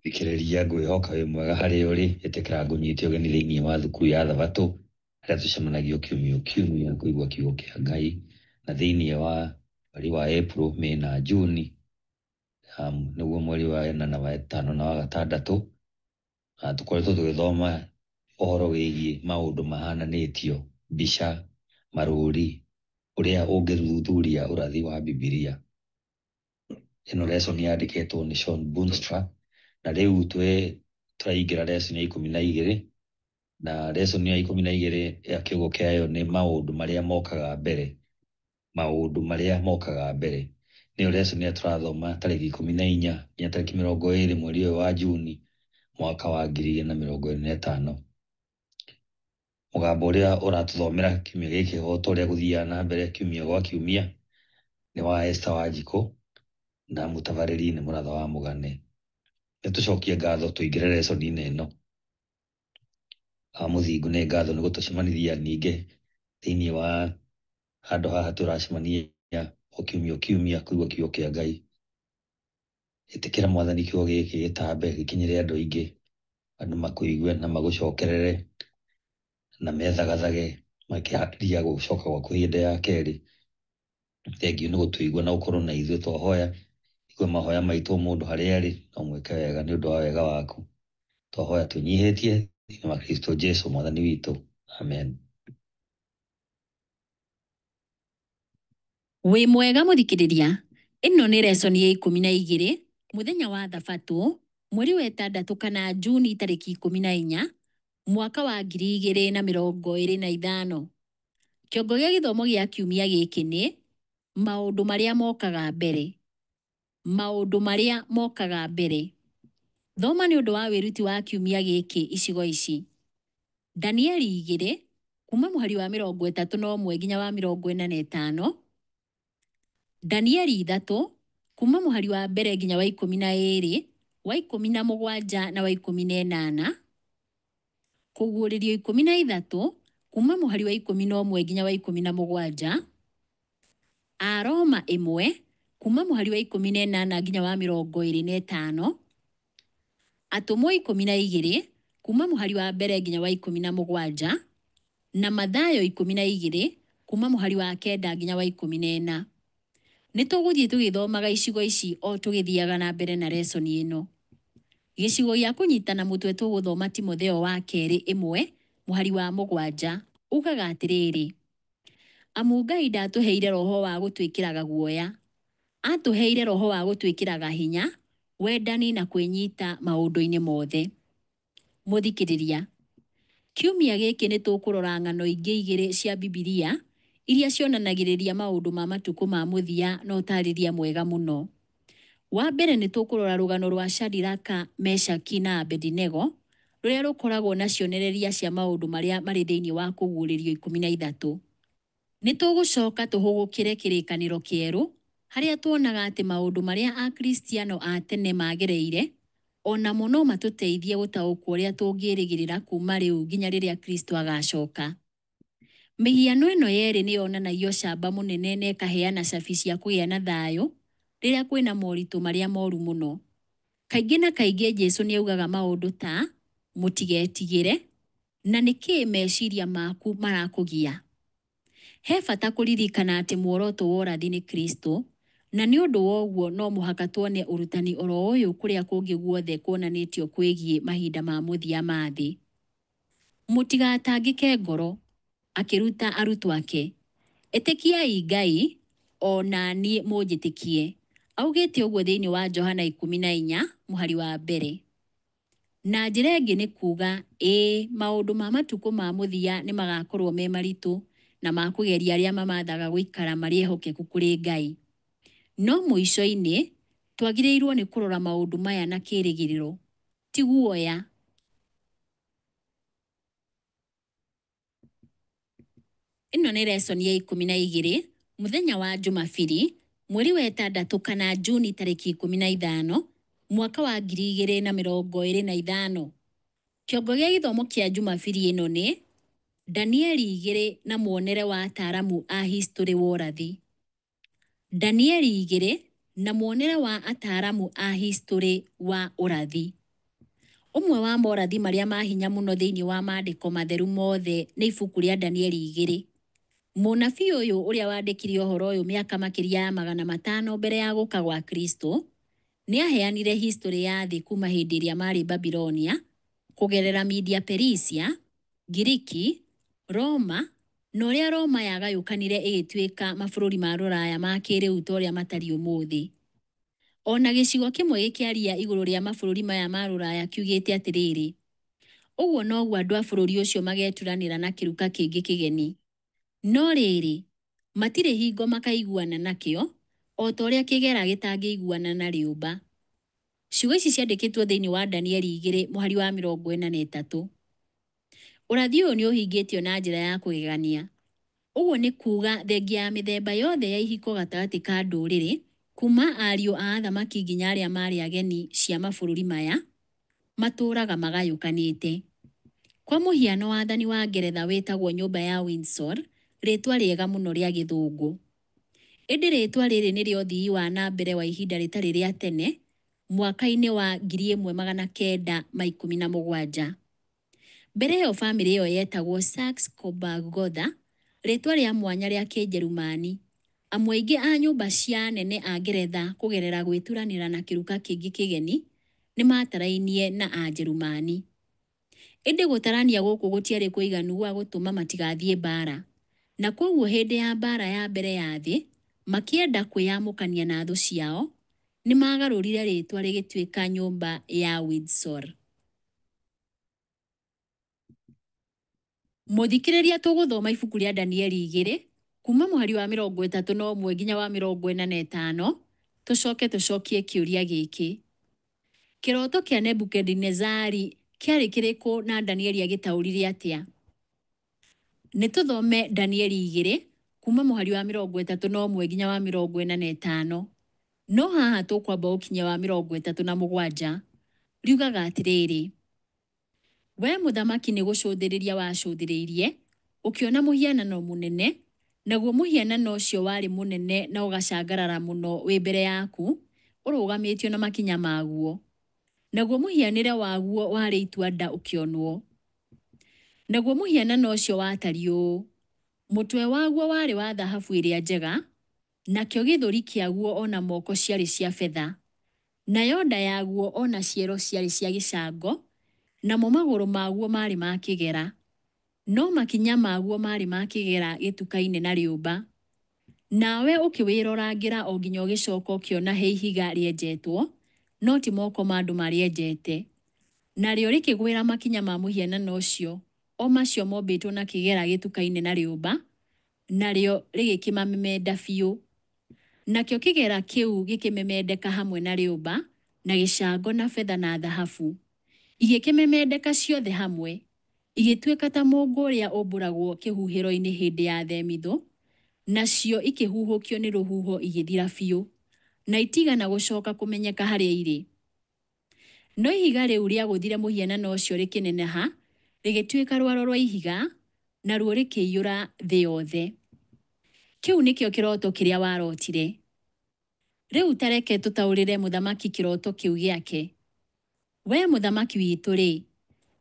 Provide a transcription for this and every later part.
Thikĩrĩria ngwĩhoka wĩ mwega harĩa ũrĩ, ĩtĩkĩra ngũnyite ũgeni thĩinĩ wa thukuru ya Thabatũ harĩa tũcemanagio kiumia kiumia kũigua kiugo kĩa Ngai, na thĩinĩ wa mweri wa April, May na June, nĩguo mweri wa ĩna na wa ĩtano na wa gatandatũ, tũkoretwo tũgĩthoma ũhoro wĩgiĩ maũndũ mahananĩtio, mbica, marũri, ũrĩa ũngĩthuthuria ũrathi wa Bibilia. Ĩno lesson yandĩkĩtwo nĩ Shawn Boonstra, na rĩu tũraingĩra lesson ya 12, na lesson ya 12 ya kĩongo kĩayo nĩ maũndũ marĩa mokaga mbere. Maũndũ marĩa mokaga mbere. Nĩyo lesson ĩrĩa tũrathoma tarĩki 14 nginya tarĩki 20 mweri ũyũ wa Juni mwaka wa 2025. Mũgambo ũrĩa ũratũthomera kiumia gĩkĩ o ta ũrĩa gũthiaga na mbere kiumia gwa kiumia nĩ wa Esther Wanjikũ na mũtabarĩri nĩ Mũratha wa Mũgane. Nĩ tũcokie ngatho tũingĩre lesson-inĩ ĩno. Mũthingu nĩ ngatho nĩ gũtũcemanithia ningĩ thĩinĩ wa handũ haha tũracemania o kiumia o kiumia kũigua kiugo kĩa Ngai. Ĩtĩkĩra Mwathani kiugo gĩkĩ gĩtambe gĩkinyĩre andũ aingĩ, andũ makũigue na magũcokerere na methagathage makĩharia gũcoka gwaku hĩndĩ ya kerĩ. Thengiũ nĩ gũtũigua na gũkorwo na ithuĩ twahoya. Igua mahoya maitũ mũndũ harĩa arĩ na ũmwĩke wega nĩ ũndũ wa wega waku. Twahoya twĩnyihĩtie thĩinĩ wa Kristo Jesu Mwathani witũ. Amen. Wĩ mwega mũthikĩrĩria, ĩno nĩ lesson ya 12 mũthenya wa Thabatũ mweri wa ĩtandatũ kana Juni tarĩki 14 mwaka wa 2025. Kĩongo gĩa gĩthomo gĩa kiumia gĩkĩ nĩ maũndũ marĩa mokaga mbere. Maũndũ marĩa mokaga mbere. Thoma nĩ ũndũ wa wĩruti wa kiumia gĩkĩ icigo ici. Danieli 2 kuma mũhari wa 31 nginya wa 45. Danieli 3 kuma mũhari wa mbere nginya wa 12, wa 17 na wa 18. Kũguũrĩrio 13 kuma mũhari wa 11 nginya wa 17. Aroma 1 kuma mũhari wa 18 nginya wa 25. Atũmwo 12 kuma mũhari wa mbere nginya wa 17, na Mathayo 12 kuma mũhari wa 9 nginya wa 14. Nĩ tũgũthiĩ tũgĩthomaga icigo ici o tũgĩthiaga na mbere na lesson ĩno. Gĩcigo gĩa kũnyitana mũtwe tũgũthoma Timotheo wa kerĩ 1 mũhari wa 7 ugaga atĩrĩrĩ, amu Ngai ndatũheire roho wa gũtwĩkĩraga guoya, atũheire roho wa gũtwĩkĩraga hinya, wendani na kwĩnyita maũndũ-inĩ mothe. Mũthikĩrĩria, kiumia gĩkĩ nĩ tũkũrora ng'ano ingĩ igĩrĩ cia Bibilia iria cionanagĩrĩria maũndũ ma matukũ ma mũthia na ũtarĩria mwega mũno. Wa mbere nĩ tũkũrora rũgano rwa Shadraka, Meshaki na Abedinego rũrĩa rũkoragwo na cionereria cia maũndũ marĩa marĩ thĩinĩ wa Kũguũrĩrio 13. Nĩ tũgũcoka tũhũgũkĩre kĩrĩkanĩro kĩerũ harĩa tuonaga atĩ maũndũ marĩa Akristiano a tene magereire onamo no matũteithie gũtaũkwo ũrĩa tũngĩrĩgĩrĩra kuma rĩu nginya rĩrĩa Kristo agacoka. Mĩhiano ĩno yerĩ nĩ yonanagia ũcamba mũnene na ĩkaheana cabi cia kũgĩa na thayũ rĩrĩa kwĩna moritũ marĩa moru mũno. Kaingĩ na kaingĩ Jesu nĩ augaga maũndũ ta mũtigetigĩre, na nĩkĩĩ meciria maku marakũgia. He bata kũririkana atĩ muoroto wa ũrathi nĩ Kristo, na nĩ ũndũ wa ũguo no mũhaka tuone ũrutani oro ũyũ kũrĩa kũngĩ guothe kuonanĩtio kwĩgiĩ mahinda ma mũthia ma thĩ. Mũtigatangĩke ngoro, akĩruta arutwo ake, ĩtĩkiai Ngai o na niĩ mũnjĩtĩkie. Augĩte ũguo thĩinĩ wa Johana 14 mũhari wa mbere. Na njĩra ĩngĩ nĩ kuuga ĩĩ maũndũ ma matukũ ma mũthia nĩ magakorwo me maritũ na makũgeria arĩa mamathaga gũikara marĩ ehokeku kũrĩ Ngai. No mũico-inĩ twagĩrĩirwo nĩ kũrora maũndũ maya na kĩĩrĩgĩrĩro, ti guoya. Ĩno nĩ lesson ya 12 mũthenya wa Jumabiri mweri wa ĩtandatũ kana Juni tarĩki 15 mwaka wa 2025. Kĩongo gĩa gĩthomo kĩa Jumabiri ĩno nĩ Danieli 2 na muonere wa ataaramu a historĩ wa ũrathi. Danieli 2 na muonere wa ataaramu a historĩ wa ũrathi. Ũmwe wa morathi marĩa ma hinya mũno thĩinĩ wa maandĩko matheru mothe nĩ ibuku rĩa Danieli 2. Mũnabii ũyũ ũrĩa wandĩkire ũhoro ũyũ mĩaka makĩria ya 500 mbere ya gũka gwa Kristo, nĩ aheanire historĩ ya thĩ kuma hĩndĩ ĩrĩa maarĩ Babilonia, kũgerera Media Perisia, Ngiriki, Roma, na ũrĩa Roma yagayũkanire ĩgĩtuĩka mabũrũri ma rũraya ma kĩrĩu ta ũrĩa matariĩ ũmũthĩ. O na gĩcigo kĩmwe gĩkĩaria igũrũ rĩa mabũrũri maya ma rũraya kiugĩte atĩrĩrĩ, ũguo noguo andũ a bũrũri ũcio mageturanĩra na kĩruka kĩngĩ kĩgeni. No rĩrĩ, matirĩ hingo makaiguana nakĩo, o ta ũrĩa kĩgera gĩtangĩiguana na rĩũmba. Ciugo ici ciandĩkĩtwo thĩinĩ wa Danieli 2 mũhari wa 43. Ũrathi ũyũ nĩ ũhingĩtio na njĩra ya kũgegania. Ũguo nĩ kuuga thengia ya mĩthemba yothe ya ihiko gatagatĩ ka ndũrĩrĩ, kuma ariũ a athamaki nginya arĩa maarĩ ageni cia mabũrũri maya, matũũraga magayũkanĩte. Kwa mũhiano wathani wa Ngeretha wĩtagwo nyũmba ya Windsor, rĩtwa rĩega mũno rĩa gĩthũngũ. Ĩndĩ rĩtwa rĩrĩ nĩ rĩa ũthii wa na mbere wa ihinda rĩtarĩ rĩa tene, mwaka-inĩ wa 1917. Mbere ĩyo famĩlĩ ĩyo yetagwo Saxe-Coburg-Gotha, rĩtwa rĩa mwanya rĩa Kĩnjerumani. Amu aingĩ a nyũmba cia anene a Ngeretha kũgerera gwĩturanĩra na kĩruka kĩngĩ kĩgeni, nĩ matarainie na Anjerumani. Ĩndĩ gũtarania gũkũ gũtiarĩ kũiganu gwa gũtũma matigathiĩ mbaara. Na kwoguo hĩndĩ ya mbaara ya mbere ya thĩ, makĩenda kwĩyamũkania na thũ ciao, nĩ maagarũrire rĩtwa rĩgĩtuĩka nyũmba ya Windsor. Mũthikĩrĩria tũgũthoma ibuku rĩa Danieli 2, kuma mũhari wa 31 nginya wa 45, tũcoke tũcokie kĩũria gĩkĩ. Kĩroto kĩa Nebukadinezari kĩarĩ kĩrĩkũ na Danieli agĩtaũrire atĩa? Nĩ tũthome Danieli 2, kuma mũhari wa 31 nginya wa 45. No haha tũkwamba gũkinyia wa 37. Riugaga atĩrĩrĩ, we mũthamaki nĩ gũcũthĩrĩria wacũthĩrĩirie, ũkĩona mũhianano mũnene, naguo mũhianano ũcio warĩ mũnene na ũgacangarara mũno wĩ mbere yaku, ũrũgamĩtio na makinya maguo. Naguo mũhianĩre waguo warĩ itua-nda ũkĩonwo. Naguo mũhianano ũcio watariĩ ũũ: mũtwe waguo warĩ wa thahabu ĩrĩa njega, nakĩo gĩthũri kĩaguo o na moko ciarĩ cia betha, nayo nda yaguo o na ciero ciarĩ cia gĩcango, namo magũrũ maguo maarĩ ma kĩgera, no makinya maguo maarĩ ma kĩgera gĩtukaine na rĩũmba. Nawe ũkĩwĩrorangĩra o nginya ũgĩcoka ũkĩona he ihiga rĩenjetwo, no ti moko ma andũ marĩenjete. Narĩo rĩkĩgwĩra makinya ma mũhianano ũcio, o macio mombĩtwo na kĩgera gĩtukaine na rĩũmba, narĩo rĩgĩkĩmamemenda biũ. Nakĩo kĩgera kĩu gĩkĩmemendeka hamwe na rĩũmba, na gĩcango na betha na thahabu. Igĩkĩmemendeka ciothe hamwe, igĩtuĩka ta mũũngũ ũrĩa ũmbũragwo kĩhuhĩro-inĩ hĩndĩ ya themithũ, nacio ikĩhuhũkio nĩ rũhuho igĩthira biũ, na itigana gũcoka kũmenyeka harĩa irĩ. No ihiga rĩu rĩagũthire mũhianano ũcio rĩkĩneneha, rĩgĩtuĩka rwaro rwa ihiga, naruo rĩkĩiyũra thĩ yothe. Kĩu nĩkĩo kĩroto kĩrĩa warotire. Rĩu ta reke tũtaũrĩre mũthamaki kĩroto kĩu gĩake. Wee mũthamaki witũ-rĩ,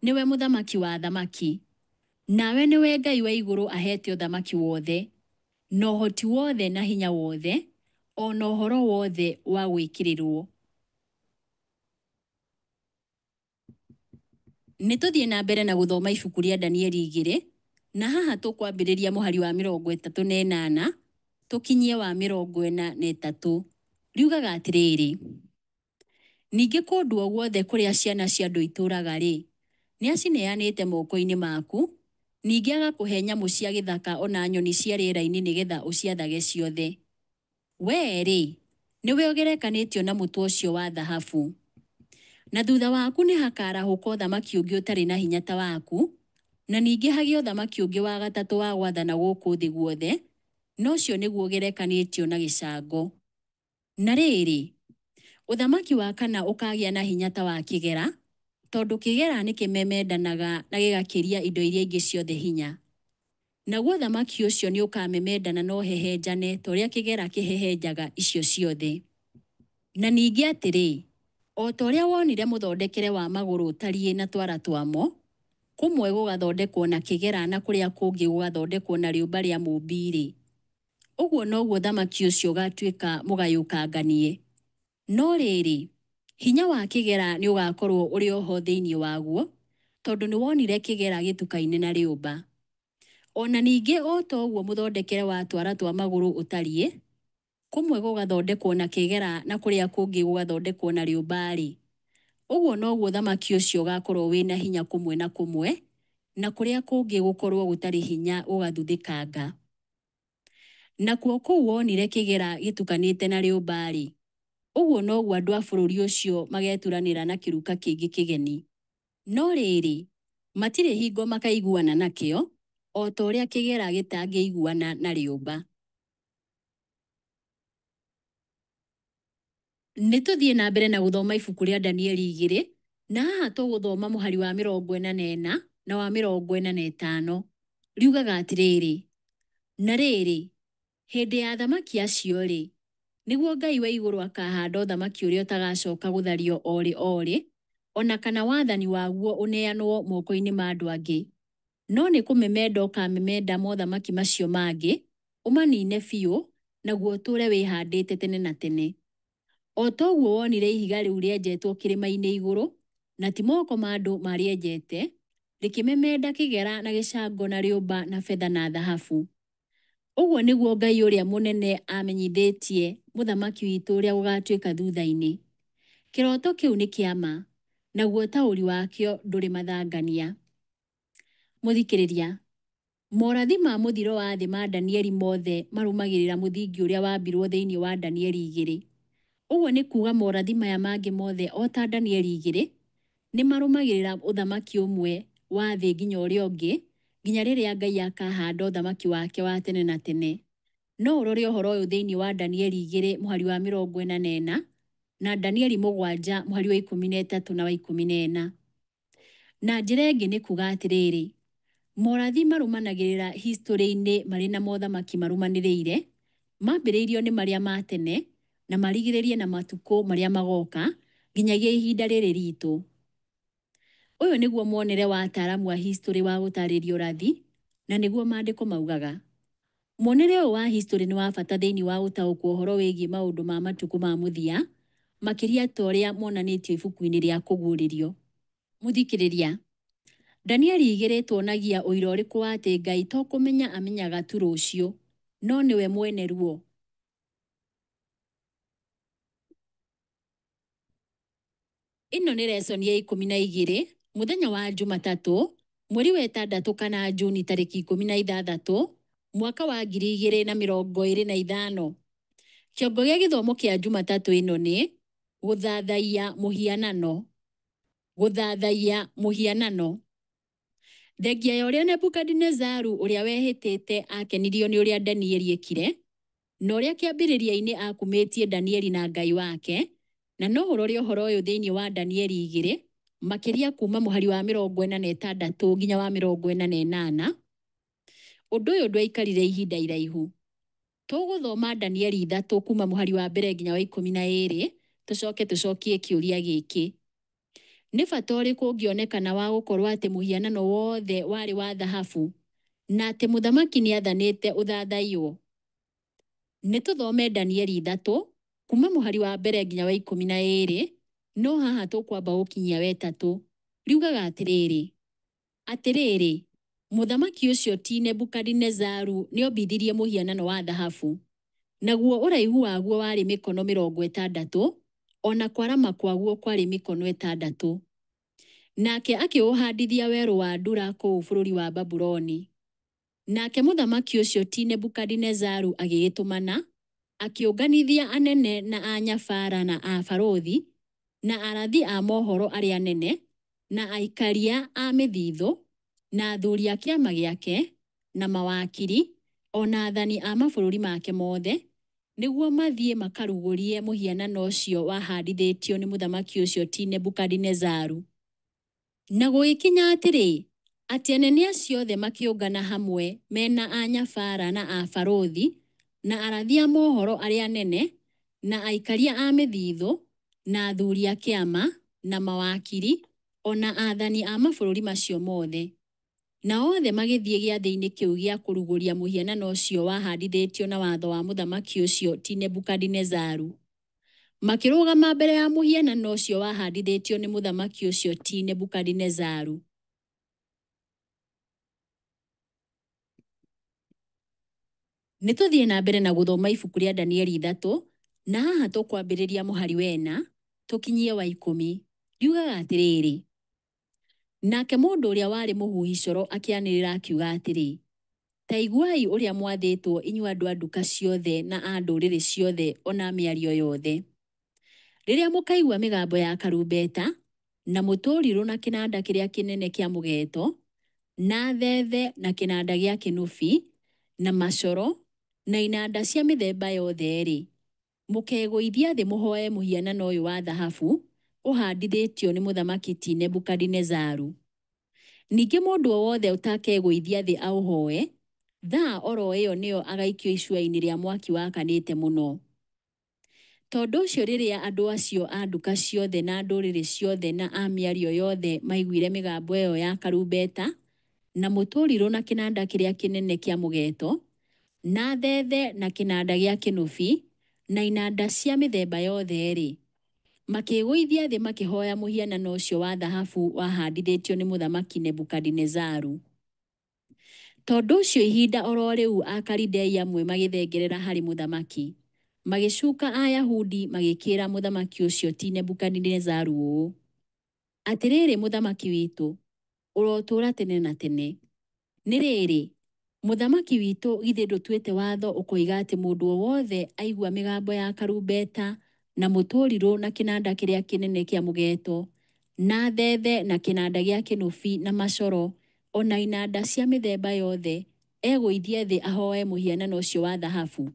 nĩwe mũthamaki wa athamaki, nawe nĩwe Ngai wa igũrũ aheete ũthamaki wothe, na ũhoti wothe na hinya wothe, o na ũhoro wothe wa gwĩkĩrĩrwo. Nĩ tũthiĩ na mbere na gũthoma ibuku rĩa Danieli 2, na haha tũkwambĩrĩria mũhari wa 38 tũkinyie wa 43. Riugaga atĩrĩrĩ, ningĩ kũndũ o guothe kũrĩa ciana cia andũ itũũraga-rĩ, nĩacineanĩte moko-inĩ maku, ningĩ agakũhe nyamũ cia gĩthaka o na nyoni cia rĩera-inĩ nĩgetha ũciathage ciothe. Wee-rĩ, nĩwe ũgerekanĩtio na mũtwe ũcio wa thahabu. Na thutha waku nĩhakarahũka ũthamaki ũngĩ ũtarĩ na hinya ta waku, na ningĩ hagĩe ũthamaki ũngĩ wa gatatũ wa gwathana gũkũ thĩ guothe, na ũcio nĩguo ũgerekanĩtio na gĩcango. Na rĩrĩ, ũthamaki wa kana ũkaagĩa na hinya ta wa kĩgera, tondũ kĩgera nĩkĩmemendanaga na gĩgakĩria indo iria ingĩ ciothe hinya. Naguo ũthamaki ũcio nĩũkamemendana na ũhehenjane ta ũrĩa kĩgera kĩhehenjaga icio ciothe. Na ningĩ atĩrĩ, O ta ũrĩa wonire mũthondekere wa magũrũ ũtariĩ na twara twamo, kũmwe gũgathondekwo na kĩgera na kũrĩa kũngĩ gũgathondekwo na rĩũmba rĩa mũũmbi-rĩ, ũguo noguo ũthamaki ũcio ũgatuĩka mũgayũkanganie. No rĩrĩ, hinya wa kĩgera nĩũgakorũo ũrĩ o ho thĩinĩ waguo, tondũ nĩwonire kĩgera gĩtukaine na rĩũmba. O na ningĩ o ta ũguo mũthondekere wa twara twa magũrũ ũtariĩ, kũmwe gũgathondekwo na kĩgera na kũrĩa kũngĩ gũgathondekwo na rĩũmba-rĩ, ũguo noguo ũthamaki ũcio ũgakorũo wĩ na hinya kũmwe na kũmwe, na kũrĩa kũngĩ gũkorũo gũtarĩ hinya gũgathuthĩkanga. Nakuo kũu wonire kĩgera gĩtukanĩte na rĩũmba-rĩ, ũguo noguo andũ a bũrũri ũcio mageturanĩra na kĩruka kĩngĩ kĩgeni. No rĩrĩ, matirĩ hingo makaiguana nakĩo, o ta ũrĩa kĩgera gĩtangĩiguana na rĩũmba. Nĩ tũthiĩ na mbere na gũthoma ibuku rĩa Danieli 2, na haha tũgũthoma mũhari wa 44 na wa 45. Riugaga atĩrĩrĩ, na rĩrĩ, hĩndĩ ya athamaki acio-rĩ, nĩguo Ngai wa igũrũ akahanda ũthamaki ũrĩa ũtagacoka gũthario o rĩ o rĩ, o na kana wathani waguo ũneanwo moko-inĩ ma andũ angĩ. No nĩ kũmemenda ũkamemenda mothamaki macio mangĩ, ũmanine biũ, naguo ũtũũre wĩhandĩte tene na tene. O ta ũguo wonire ihiga rĩu rĩenjetwo kĩrĩma-inĩ igũrũ, na ti moko ma andũ maarĩenjete, rĩkĩmemenda kĩgera na gĩcango na rĩũmba na betha na thahabu. Ũguo nĩguo Ngai ũrĩa mũnene aamenyithĩtie mũthamaki witũ ũrĩa gũgaatuĩka thutha-inĩ. Kĩroto kĩu nĩ kĩa ma, naguo ũtaũri wakĩo ndũrĩ mathangania. Mũthikĩrĩria, morathi ma mũthiro wa thĩ ma Danieli mothe marũmagĩrĩra mũthingi ũrĩa wambirwo thĩinĩ wa Danieli 2. Ũguo nĩ kuuga morathi maya mangĩ mothe o ta Danieli 2, nĩ marũmagĩrĩra ũthamaki ũmwe wa thĩ nginya ũrĩa ũngĩ, nginya rĩrĩa Ngai akahanda ũthamaki wake wa tene na tene. No ũrore ũhoro ũyũ thĩinĩ wa Danieli 2 mũhari wa 44 na Danieli 7 mũhari wa 13 na wa 14. Na njĩra ĩngĩ nĩ kuuga atĩrĩrĩ, morathi marũmanagĩrĩra historĩ-inĩ marĩ na mothamaki marũmanĩrĩire, mambĩrĩirio nĩ marĩa ma tene na marigĩrĩrie na matukũ marĩa magoka nginyagia ihinda rĩrĩ ritũ. Ũyũ nĩguo muonere wa ataaramu a historĩ wa gũtaarĩria ũrathi, na nĩguo maandĩko maugaga. Muonere ũyũ wa historĩ nĩ wa bata thĩinĩ wa gũtaũkwo ũhoro wĩgiĩ maũndũ ma matukũ ma mũthia, makĩria ta ũrĩa monanĩtio ibuku-inĩ rĩa Kũguũrĩrio. Mũthikĩrĩria, Danieli 2 ĩtuonagia ũira ũrĩkũ wa atĩ Ngai to kũmenya amenyaga tu rũciũ, no nĩwe mwene ruo? Ĩno nĩ lesson ya 12, mũthenya wa Jumatatũ, mweri wa ĩtandatũ kana Juni tarĩki 16, mwaka wa 2025. Kĩongo gĩa gĩthomo kĩa Jumatatũ ĩno nĩ gũthathaiya mũhianano. Gũthathaiya mũhianano. Thengia ya ũrĩa Nebukadinezaru ũrĩa wehĩtĩte akenirio nĩ ũrĩa Danieli ekire, na ũrĩa kĩambĩrĩria-inĩ akumĩtie Danieli na Ngai wake, na no ũrore ũhoro ũyũ thĩinĩ wa Danieli 2, makĩria kuuma mũhari wa 46 nginya wa 48. Ũndũ ũyũ ndwaikarire ihinda iraihu. Tũgũthoma Danieli 3 kuuma mũhari wa mbere nginya wa 12, tũcoke tũcokie kĩũria gĩkĩ. Nĩ bata ũrĩkũ ũngĩonekana wa gũkorũo atĩ mũhianano wothe warĩ wa thahabu na atĩ mũthamaki nĩ aathanĩte ũthathaiywo? Nĩ tũthome Danieli 3 kuuma mũhari wa mbere nginya wa 12, no haha tũkwamba gũkinyia wa ĩtatũ. Riugaga atĩrĩrĩ, Atĩrĩrĩ, mũthamaki ũcio ti Nebukadinezaru nĩombithirie mũhianano wa thahabu, naguo ũraihu waguo warĩ mĩkono 60, o na kwarama kwaguo kwarĩ mĩkono 6. Nake akĩũhandithia werũ wa Dura kũu bũrũri wa Babuloni. Nake mũthamaki ũcio ti Nebukadinezaru agĩgĩtũmana, akĩũnganithia anene na anyabara na abarũthi, na arathi a mohoro arĩa anene, na aikaria a mĩthithũ, na athuri a kĩama gĩake, na mawakiri, o na aathani a mabũrũri make mothe, nĩguo mathiĩ makarugũrie mũhianano ũcio wahandithĩtio nĩ mũthamaki ũcio ti Nebukadinezaru. Na gũgĩkinya atĩrĩ, atĩ anene acio othe makĩũngana hamwe me na anyabara na abarũthi, na arathi a mohoro arĩa anene, na aikaria a mĩthithũ, Na athuri a kĩama, na mawakiri, o na aathani a mabũrũri macio mothe. Nao othe magĩthiĩ gĩathĩ-inĩ kĩu gĩa kũrugũria mũhianano ũcio wahandithĩtio na watho wa mũthamaki ũcio ti Nebukadinezaru. Makĩrũgama mbere ya mũhianano ũcio wahandithĩtio nĩ mũthamaki ũcio ti Nebukadinezaru. Nĩ tũthiĩ na mbere na gũthoma ibuku rĩa Danieli 3, na haha tũkwambĩrĩria mũhari wena, tũkinyie wa 10. Riugaga atĩrĩrĩ, nake mũndũ ũrĩa warĩ mũhuhi coro akĩanĩrĩra akiuga atĩrĩ, ta iguai ũrĩa mwathĩtwo inyuĩ andũ a nduka ciothe na a ndũrĩrĩ ciothe o na mĩario yothe. Rĩrĩa mũkaigua mĩgambo ya karumbeta, na mũtũrirũ na kĩnanda kĩrĩa kĩnene kĩa mũgeeto, na thethe na kĩnanda gĩa kĩnũbi, na macoro, na inanda cia mĩthemba yothe-rĩ, mũkegũithia thĩ mũhoe mũhianano ũyũ wa thahabu ũhandithĩtio nĩ mũthamaki ti Nebukadinezaru. Ningĩ mũndũ o wothe ũtakegũithia thĩ aũhoe, thaa o ro ĩyo nĩyo agaikio icua-inĩ rĩa mwaki wakanĩte mũno. Tondũ ũcio rĩrĩa andũ acio a nduka ciothe na ndũrĩrĩ ciothe na a mĩario yothe maiguire mĩgambo ĩyo ya karumbeta, na mũtũrirũ na kĩnanda kĩrĩa kĩnene kĩa mũgeeto, na thethe na kĩnanda gĩa kĩnũbi, na inanda cia mĩthemba yothe-rĩ, makĩĩgũithia thĩ makĩhoya mũhianano ũcio wa thahabu wahandithĩtio nĩ mũthamaki Nebukadinezaru. Tondũ ũcio ihinda o ro rĩu Akalidei amwe magĩthengerera harĩ mũthamaki, magĩcuka Ayahudi magĩkĩĩra mũthamaki ũcio ti Nebukadinezaru ũũ, Atĩrĩrĩ mũthamaki witũ, ũrotũũra tene na tene. Nĩ rĩrĩ, mũthamaki witũ githĩ ndũtuĩte watho ũkoiga atĩ mũndũ o wothe aaigua mĩgambo ya karumbeta, na mũtũrirũ, na kĩnanda kĩrĩa kĩnene kĩa mũgeeto, na thethe, na kĩnanda gĩa kĩnũbi, na macoro, o na inanda cia mĩthemba yothe, egũithie thĩ ahoe mũhianano ũcio wa thahabu?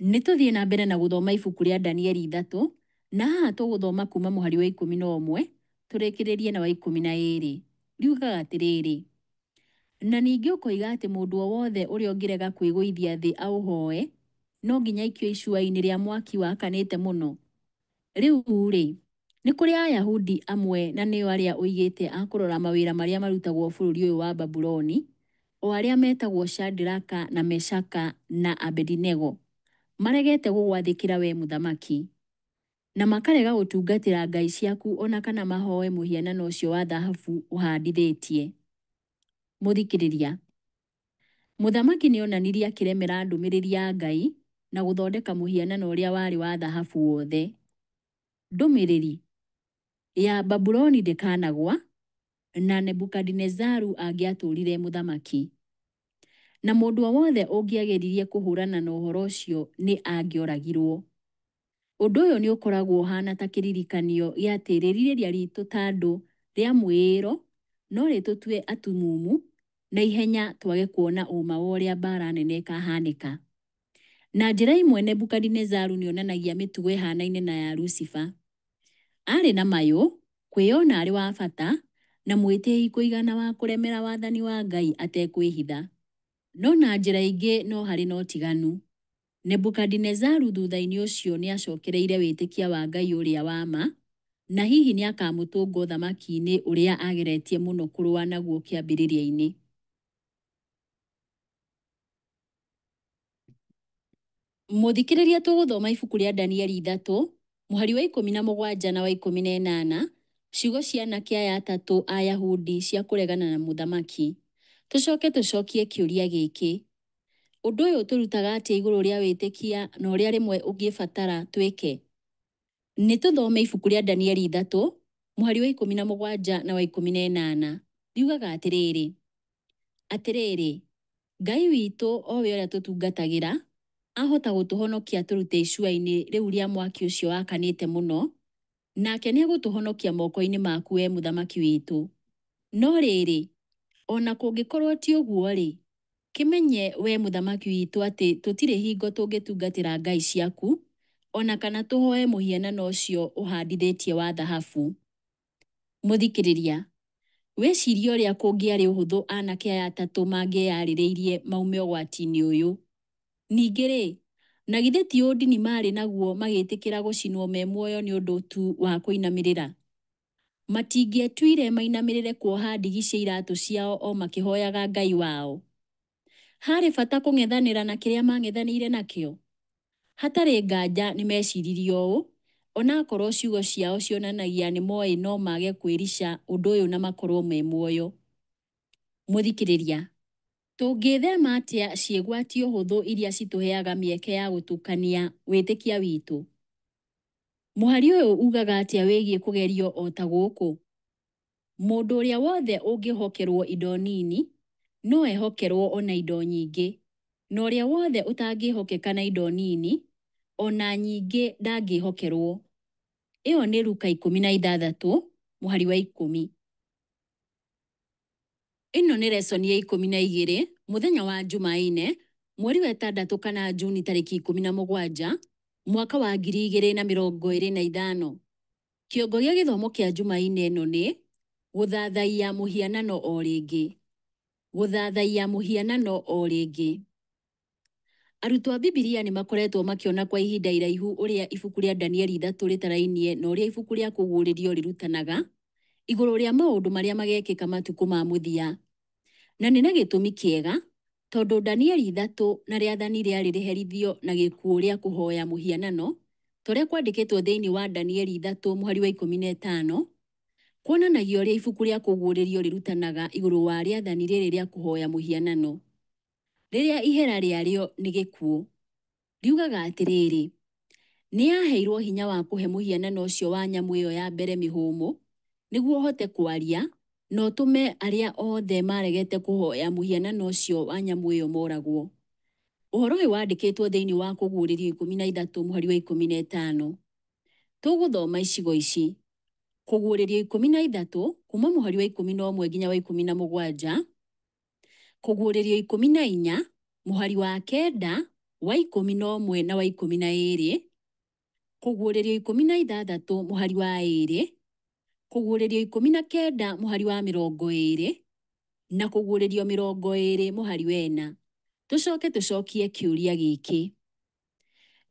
Nĩ tũthiĩ na mbere na gũthoma ibuku rĩa Danieli 3, na haha tũgũthoma kuma mũhari wa 11 tũrĩkĩrĩrie na wa 12. Riugaga atĩrĩrĩ, na ningĩ ũkoiga atĩ mũndũ o wothe ũrĩa ũngĩrega kwĩgũithia thĩ aũhoe, no nginya aikio icua-inĩ rĩa mwaki wakanĩte mũno. Rĩu-rĩ, nĩ kũrĩ Ayahudi amwe na nĩo arĩa ũigĩte a kũrora mawĩra marĩa marutagwo bũrũri ũyũ wa Babuloni, o arĩa metagwo Shadraka na Meshaka na Abedinego, maregete gũgwathĩkĩra wee mũthamaki, na makarega gũtungatĩra ngai ciaku o na kana mahoe mũhianano ũcio wa thahabu ũhandithĩtie. Mũthikĩrĩria, mũthamaki nĩ onanirie akĩremera ndũmĩrĩri ya Ngai na gũthondeka mũhianano ũrĩa warĩ wa thahabu wothe. Ndũmĩrĩri ya Babuloni ndĩkanagwa, na Nebukadinezaru angĩatũũrire mũthamaki. Na mũndũ o wothe ũngĩageririe kũhũrana na ũhoro ũcio nĩ angĩoragirwo. Ũndũ ũyũ nĩ ũkoragwo ũhaana ta kĩririkanio gĩa atĩ rĩrirĩria ritũ ta andũ rĩa mwĩĩro no rĩtũtue atumumu na ihenya twage kuona ũũma wa ũrĩa mbaara nene ĩkahaanĩka. Na njĩra ĩmwe Nebukadinezaru nĩ onanagia mĩtugo ĩhaanaine na ya Lucifer. Aarĩ na mayũ, kwĩyona arĩ wa bata, na mwĩtĩi kũigana wa kũremera wathani wa Ngai atekwĩhitha. No na njĩra ĩngĩ no harĩ na ũtiganu. Nebukadinezaru thutha-inĩ ũcio nĩ acokereire wĩtĩkia wa Ngai ũrĩa wa ma, na hihi nĩ akamũtũnga ũthamaki-inĩ ũrĩa ageretie mũno kũrũa naguo kĩambĩrĩria-inĩ. Mũthikĩrĩria tũgũthoma ibuku rĩa Danieli 3, mũhari wa 17 na wa 18, ciugo cia anake aya atatũ Ayahudi cia kũregana na mũthamaki. Tũcoke tũcokie kĩũria gĩkĩ, ũndũ ũyũ ũtũrutaga atĩa igũrũ rĩa wĩtĩkia na ũrĩa rĩmwe ũngĩbatara twĩke? Nĩ tũthome ibuku rĩa Danieli 3, mũhari wa 17 na wa 18. Riugaga atĩrĩrĩ, atĩrĩrĩ, Ngai witũ o we ũrĩa tũtungatagĩra, ahota gũtũhonokia atũrute icua-inĩ rĩu rĩa mwaki ũcio wakanĩte mũno, nake nĩegũtũhonokia moko-inĩ maku wee mũthamaki witũ. No rĩrĩ, o na kũngĩkorũo ti ũguo-rĩ, kĩmenye wee mũthamaki witũ atĩ tũtirĩ hingo tũngĩtungatĩra ngai ciaku, o na kana tũhoe mũhianano ũcio ũhandithĩtie wa thahabu. Mũthikĩrĩria, wĩcirie ũrĩa kũngĩarĩ ũhũthũ anake aya atatũ mangĩeyarĩrĩirie maume ũgwati-inĩ ũyũ. Ningĩ-rĩ, Na githĩ ti ũndini maarĩ naguo magĩtĩkĩra gũcinwo me muoyo nĩ ũndũ tu wa kũinamĩrĩra? Matingĩetuire mainamĩrĩre kuoha ndigi cia iratũ ciao o makĩhoyaga Ngai wao? Harĩ bata kũng'ethanĩra na kĩrĩa mang'ethanĩire nakĩo? Hatarĩ nganja nĩ meciririe ũũ, onakorũo ciugo ciao cionanagia nĩ moĩ no mage kwĩrica ũndũ ũyũ na makorũo me muoyo. Mũthikĩrĩria, tũngĩĩthema atĩa ciĩgwatio hũthũ iria citũheaga mĩeke ya gũtukania wĩtĩkia witũ? Mũhari ũyũ ugaga atĩa wĩgiĩ kũgerio o ta gũkũ? Mũndũ ũrĩa wothe ũngĩhokerũo indo nini, no ehokerũo o na indo nyingĩ, na ũrĩa wothe ũtangĩhokeka na indo nini, o na nyingĩ ndangĩhokerũo. Ĩyo nĩ Luka 16, mũhari wa 10. Ĩno nĩ lesson ya 12, mũthenya wa Jumaine, mweri wa ĩtandatũ kana Juni tarĩki 17, mwaka wa 2025. Kĩongo gĩa gĩthomo kĩa Jumaine ĩno nĩ gũthathaiya mũhianano o rĩngĩ. Gũthathaiya mũhianano o rĩngĩ. Arutwo a Bibilia nĩ makoretwo makĩona kwa ihinda iraihu ũrĩa ibuku rĩa Danieli 3 rĩtarainie na ũrĩa ibuku rĩa Kũguũrĩrio rĩrutanaga igũrũ rĩa maũndũ marĩa magekĩka matukũ ma mũthia. Na nĩ na gĩtũmi kĩega, tondũ Danieli 3 na rĩathani rĩarĩ rĩherithio na gĩkuũ rĩa kũhoya mũhianano, ta ũrĩa kwandĩkĩtwo thĩinĩ wa Danieli 3 mũhari wa 15, kuonanagia ũrĩa ibuku rĩa Kũguũrĩrio rĩrutanaga igũrũ wa rĩathani rĩrĩ rĩa kũhoya mũhianano, rĩrĩa ihera rĩarĩo nĩ gĩkuũ. Riugaga atĩrĩrĩ, nĩ yaheirũo hinya wa kũhe mũhianano ũcio wa nyamũ ĩyo ya mbere mĩhũmũ, nĩguo ũhote kwaria, na ũtũme arĩa othe maaregete kũhoya mũhianano ũcio wa nyamũ ĩyo moragwo. Ũhoro ũyũ wandĩkĩtwo thĩinĩ wa Kũguũrĩrio 13 mũhari wa 15. Tũgũthoma icigo ici: Kũguũrĩrio 13 kuuma mũhari wa 11 nginya wa 17, Kũguũrĩrio 14 mũhari wa 9, wa 11 na wa 12, Kũguũrĩrio 16 mũhari wa 2, Kũguũrĩrio 19 mũhari wa 20, na Kũguũrĩrio 20 mũhari wa 4. Tũcoke tũcokie kĩũria gĩkĩ: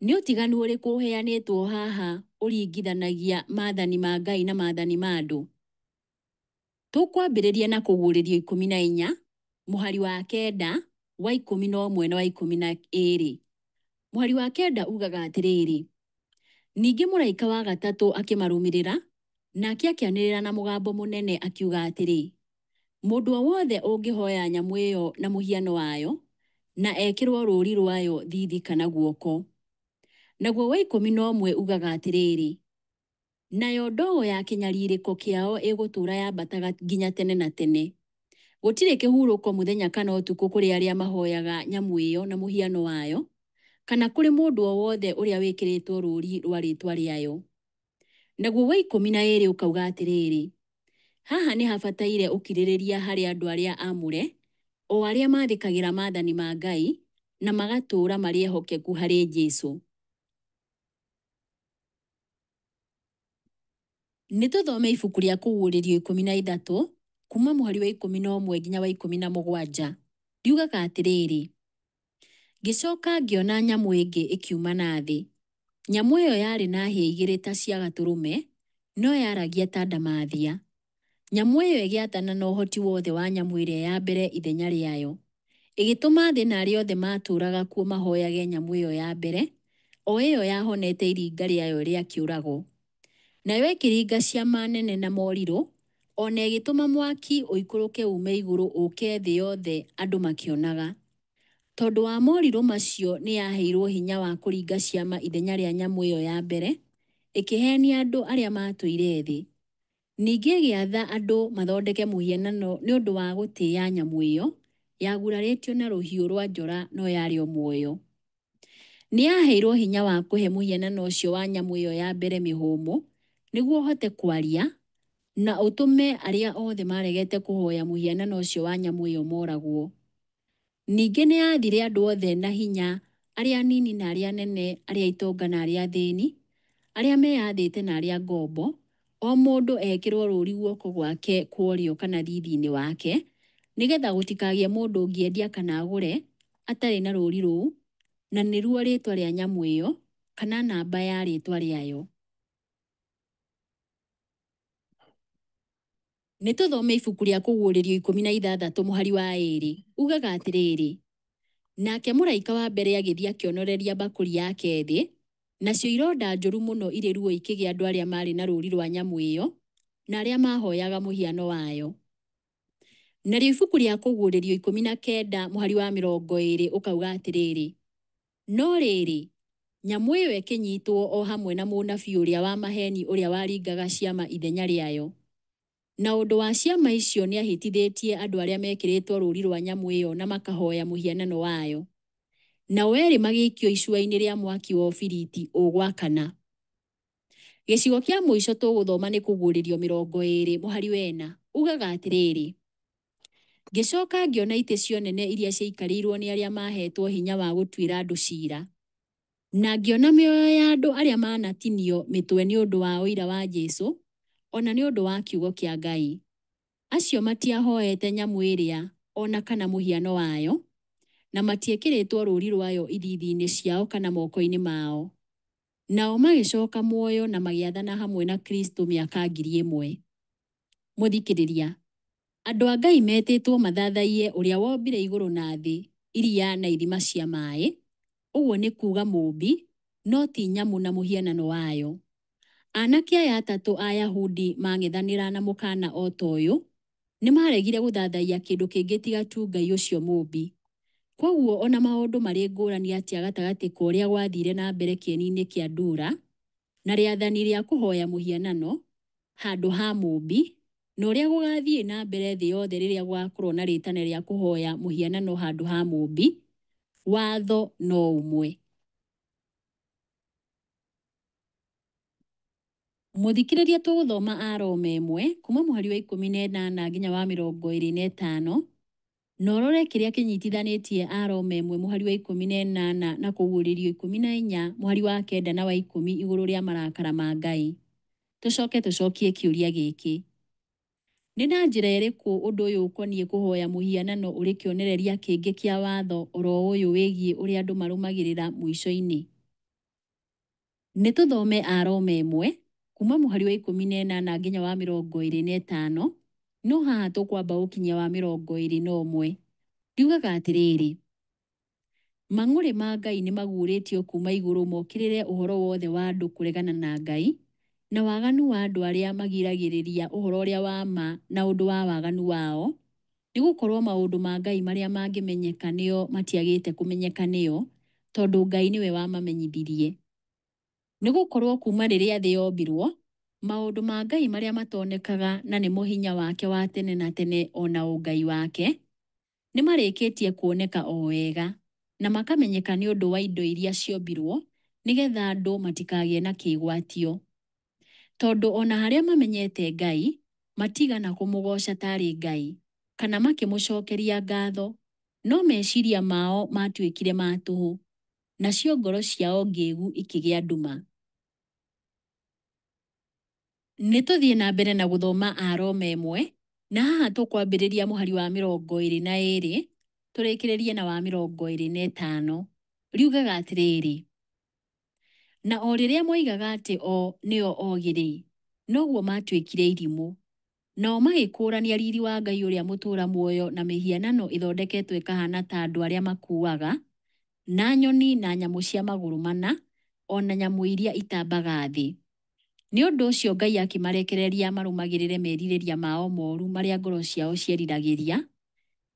Nĩ ũtiganu ũrĩkũ ũheanĩtwo haha ũringithanagia maathani ma Ngai na maathani ma andũ? Tũkwambĩrĩria na Kũguũrĩrio 14 mũhari wa 9, wa 11 na wa 12. Mũhari wa 9 ugaga atĩrĩrĩ, ningĩ mũraika wa gatatũ akĩmarũmĩrĩra, nake akĩanĩrĩra na mũgambo mũnene akiuga atĩrĩ, mũndũ o wothe ũngĩhoya nyamũ ĩyo na mũhiano wayo, na ekĩrũo rũũri rwayo thiithi kana guoko. Naguo wa 11 ugaga atĩrĩrĩ, nayo ndogo ya kĩnyarirĩko kĩao ĩgũtũũra yambataga nginya tene na tene. Gũtirĩ kĩhurũko mũthenya kana ũtukũ kũrĩ arĩa mahoyaga nyamũ ĩyo na mũhiano wayo, kana kũrĩ mũndũ o wothe ũrĩa wĩkĩrĩtwo rũũri rwa rĩĩtwa rĩayo. Naguo wa 12 ũkauga atĩrĩrĩ, haha nĩ habataire ũkirĩrĩria harĩ andũ arĩa aamũre, o arĩa mathĩkagĩra maathani ma Ngai na magatũũra marĩ ehokeku harĩ Jesu. Nĩ tũthome ibuku rĩa Kũguũrĩrio 13 kuuma mũhari wa 11 nginya wa 17. Riugaga atĩrĩrĩ, ngĩcoka ngĩona nyamũ ĩngĩ ĩkiuma na thĩ. Nyamũ ĩyo yarĩ na hĩa igĩrĩ ta cia gatũrũme, no yaragia ta ndamathia. Nyamũ ĩyo ĩgĩathana na ũhoti wothe wa nyamũ ĩrĩa ya mbere ithenya rĩayo. Ĩgĩtũma thĩ na arĩa othe maatũũraga kuo mahoyage nyamũ ĩyo ya mbere, o ĩyo yahonete iringa rĩayo rĩa kĩũrago. Nayo ĩkĩringa ciama nene na morirũ, o na ĩgĩtũma mwaki ũikũrũke uume igũrũ ũũke thĩ yothe andũ makĩonaga. Tondũ wa morirũ macio nĩ yaheirũo hinya wa kũringa ciama ithenya rĩa nyamũ ĩyo ya mbere, ĩkĩheenia andũ arĩa maatũire thĩ. Ningĩ ĩgĩatha andũ mathondeke mũhianano nĩ ũndũ wa gũtĩĩa nyamũ ĩyo yagurarĩtio na rũhiũ rwa njora no yarĩ o muoyo. Nĩ yaheirũo hinya wa kũhe mũhianano ũcio wa nyamũ ĩyo ya mbere mĩhũmũ, nĩguo ũhote kwaria na ũtũme arĩa othe maaregete kũhoya mũhianano ũcio wa nyamũ ĩyo moragwo. Ningĩ nĩ yaathire andũ othe na hinya, arĩa anini na arĩa anene, arĩa itonga na arĩa athĩni, arĩa meyathĩte na arĩa ngombo, o mũndũ ekĩrũo rũũri guoko gwake kwa ũrĩo kana thiithi-inĩ wake, nĩgetha gũtikagĩe mũndũ ũngĩendia kana agũre atarĩ na rũũri rũu, na nĩruo rĩĩtwa rĩa nyamũ ĩyo kana namba ya rĩĩtwa rĩayo. Nĩ tũthome ibuku rĩa Kũguũrĩrio 16 mũhari wa 2, ugaga atĩrĩrĩ, nake mũraika wa mbere agĩthiĩ akĩonoreria mbakũri yake thĩ, nacio ironda njũru mũno irĩ ruo ikĩgĩa andũ arĩa maarĩ na rũũri rwa nyamũ ĩyo, na arĩa maahoyaga mũhiano wayo. Narĩo ibuku rĩa Kũguũrĩrio 19 mũhari wa 20 ũkauga atĩrĩrĩ, no rĩrĩ, nyamũ ĩyo ĩkĩnyitwo o hamwe na mũnabii ũrĩa wa maheeni ũrĩa waringaga ciama ithenya rĩayo. Na ũndũ wa ciama icio nĩahĩtithĩtie andũ arĩa mekĩrĩtwo rũũri rwa nyamũ ĩyo na makahoya mũhianano wayo. Nao erĩ magĩikio icua-inĩ rĩa mwaki wa ũbiriti ũgwakana. Gĩcigo kĩa mũico tũgũthoma nĩ Kũguũrĩrio 20 mũhari wa 4, ugaga atĩrĩrĩ, ngĩcoka ngĩona itĩ cia ũnene iria ciaikarĩirwo nĩ arĩa maaheetwo hinya wa gũtuĩra andũ ciira. Na ngĩona mĩoyo ya andũ arĩa manatinio mĩtwe nĩ ũndũ wa ũira wa Jesu, o na nĩ ũndũ wa kiugo kĩa Ngai. Acio matiahoete nyamũ ĩrĩa o na kana mũhiano wayo, na matiekĩrĩtwo rũũri rwayo ithiithi-inĩ ciao kana moko-inĩ mao. Nao magĩcoka muoyo na magĩathana hamwe na Kristo mĩaka 1,000. Mũthikĩrĩria, andũ a Ngai metĩtwo mathathaiye ũrĩa wombire igũrũ na thĩ, iria na ithima cia maĩ, ũguo nĩ kuuga Mũũmbi, no ti nyamũ na mũhianano wayo. Anake aya atatũ Ayahudi mang'ethanĩra na mũkaana o ta ũyũ, nĩ maaregire gũthathaiya kĩndũ kĩngĩ tiga tu Ngai ũcio Mũũmbi. Kwoguo o na maũndũ marĩ ngũrani atĩa gatagatĩ ka ũrĩa gwathiire na mbere kĩeni-inĩ kĩa Dura, na rĩathani rĩa kũhoya mũhianano handũ ha Mũũmbi, na ũrĩa gũgathiĩ na mbere thĩ yothe rĩrĩa gũgakorũo na rĩĩtana rĩa kũhoya mũhianano handũ ha Mũũmbi, watho no ũmwe. Mũthikĩrĩria tũgũthoma Aroma 1 kuma mũhari wa 18 nginya wa 25, na ũrore kĩrĩa kĩnyitithanĩtie Aroma 1 mũhari wa 18 na Kũguũrĩrio 14 mũhari wa 9 na wa 10 igũrũ rĩa marakara ma Ngai. Tũcoke tũcokie kĩũria gĩkĩ. Nĩ na njĩra ĩrĩkũ ũndũ ũyũ ũkoniĩ kũhoya mũhianano ũrĩ kĩonereria kĩngĩ kĩa watho oro ũyũ wĩgiĩ ũrĩa andũ marũmagĩrĩra mũico-inĩ? Nĩ tũthome Aroma 1 kuma mũhari wa 18 nginya wa 25, no haha tũkwamba gũkinyia wa 21. Riugaga atĩrĩrĩ, mang'ũrĩ ma Ngai nĩ maguũrĩtio kuuma igũrũ mokĩrĩre ũhoro wothe wa andũ kũregana na Ngai, na waganu wa andũ arĩa magiragĩrĩria ũhoro ũrĩa wa ma na ũndũ wa waganu wao, nĩ gũkorũo maũndũ ma Ngai marĩa mangĩmenyeka nĩo matiagĩte kũmenyeka nĩo, tondũ Ngai nĩwe wamamenyithirie. Nĩ gũkorũo kuuma rĩrĩa thĩ yombirũo, maũndũ ma Ngai marĩa matonekaga na nĩmo hinya wake wa tene na tene o na ũngai wake, nĩ marĩkĩtie kuoneka o wega, na makamenyeka nĩ ũndũ wa indo iria ciombirũo, nĩgetha andũ matikagĩe na kĩĩgwatio. Tondũ o na harĩa mamenyete Ngai, matiigana kũmũgooca taarĩ Ngai, kana makĩmũcokeria ngatho, no meciria mao maatuĩkire ma tũhũ, nacio ngoro ciao ngĩgu ikĩgĩa nduma. Nĩ tũthiĩ na mbere na gũthoma Aroma 1, na haha tũkwambĩrĩria mũhari wa 22, tũrĩkĩrĩrie na wa 25. Riugaga atĩrĩrĩ, na o rĩrĩa moigaga atĩ o nĩo ogĩ-rĩ, noguo maatuĩkire irimũ. Nao magĩkũũrania riri wa Ngai ũrĩa mũtũũra muoyo na mĩhianano ĩthondeketwo ĩkahaana ta andũ arĩa makuaga, na nyoni na nyamũ cia magũrũ mana, o na nyamũ iria itambaga thĩ. Nĩ ũndũ ũcio Ngai akĩmarekereria marũmagĩrĩre merirĩria mao moru marĩa ngoro ciao cieriragĩria,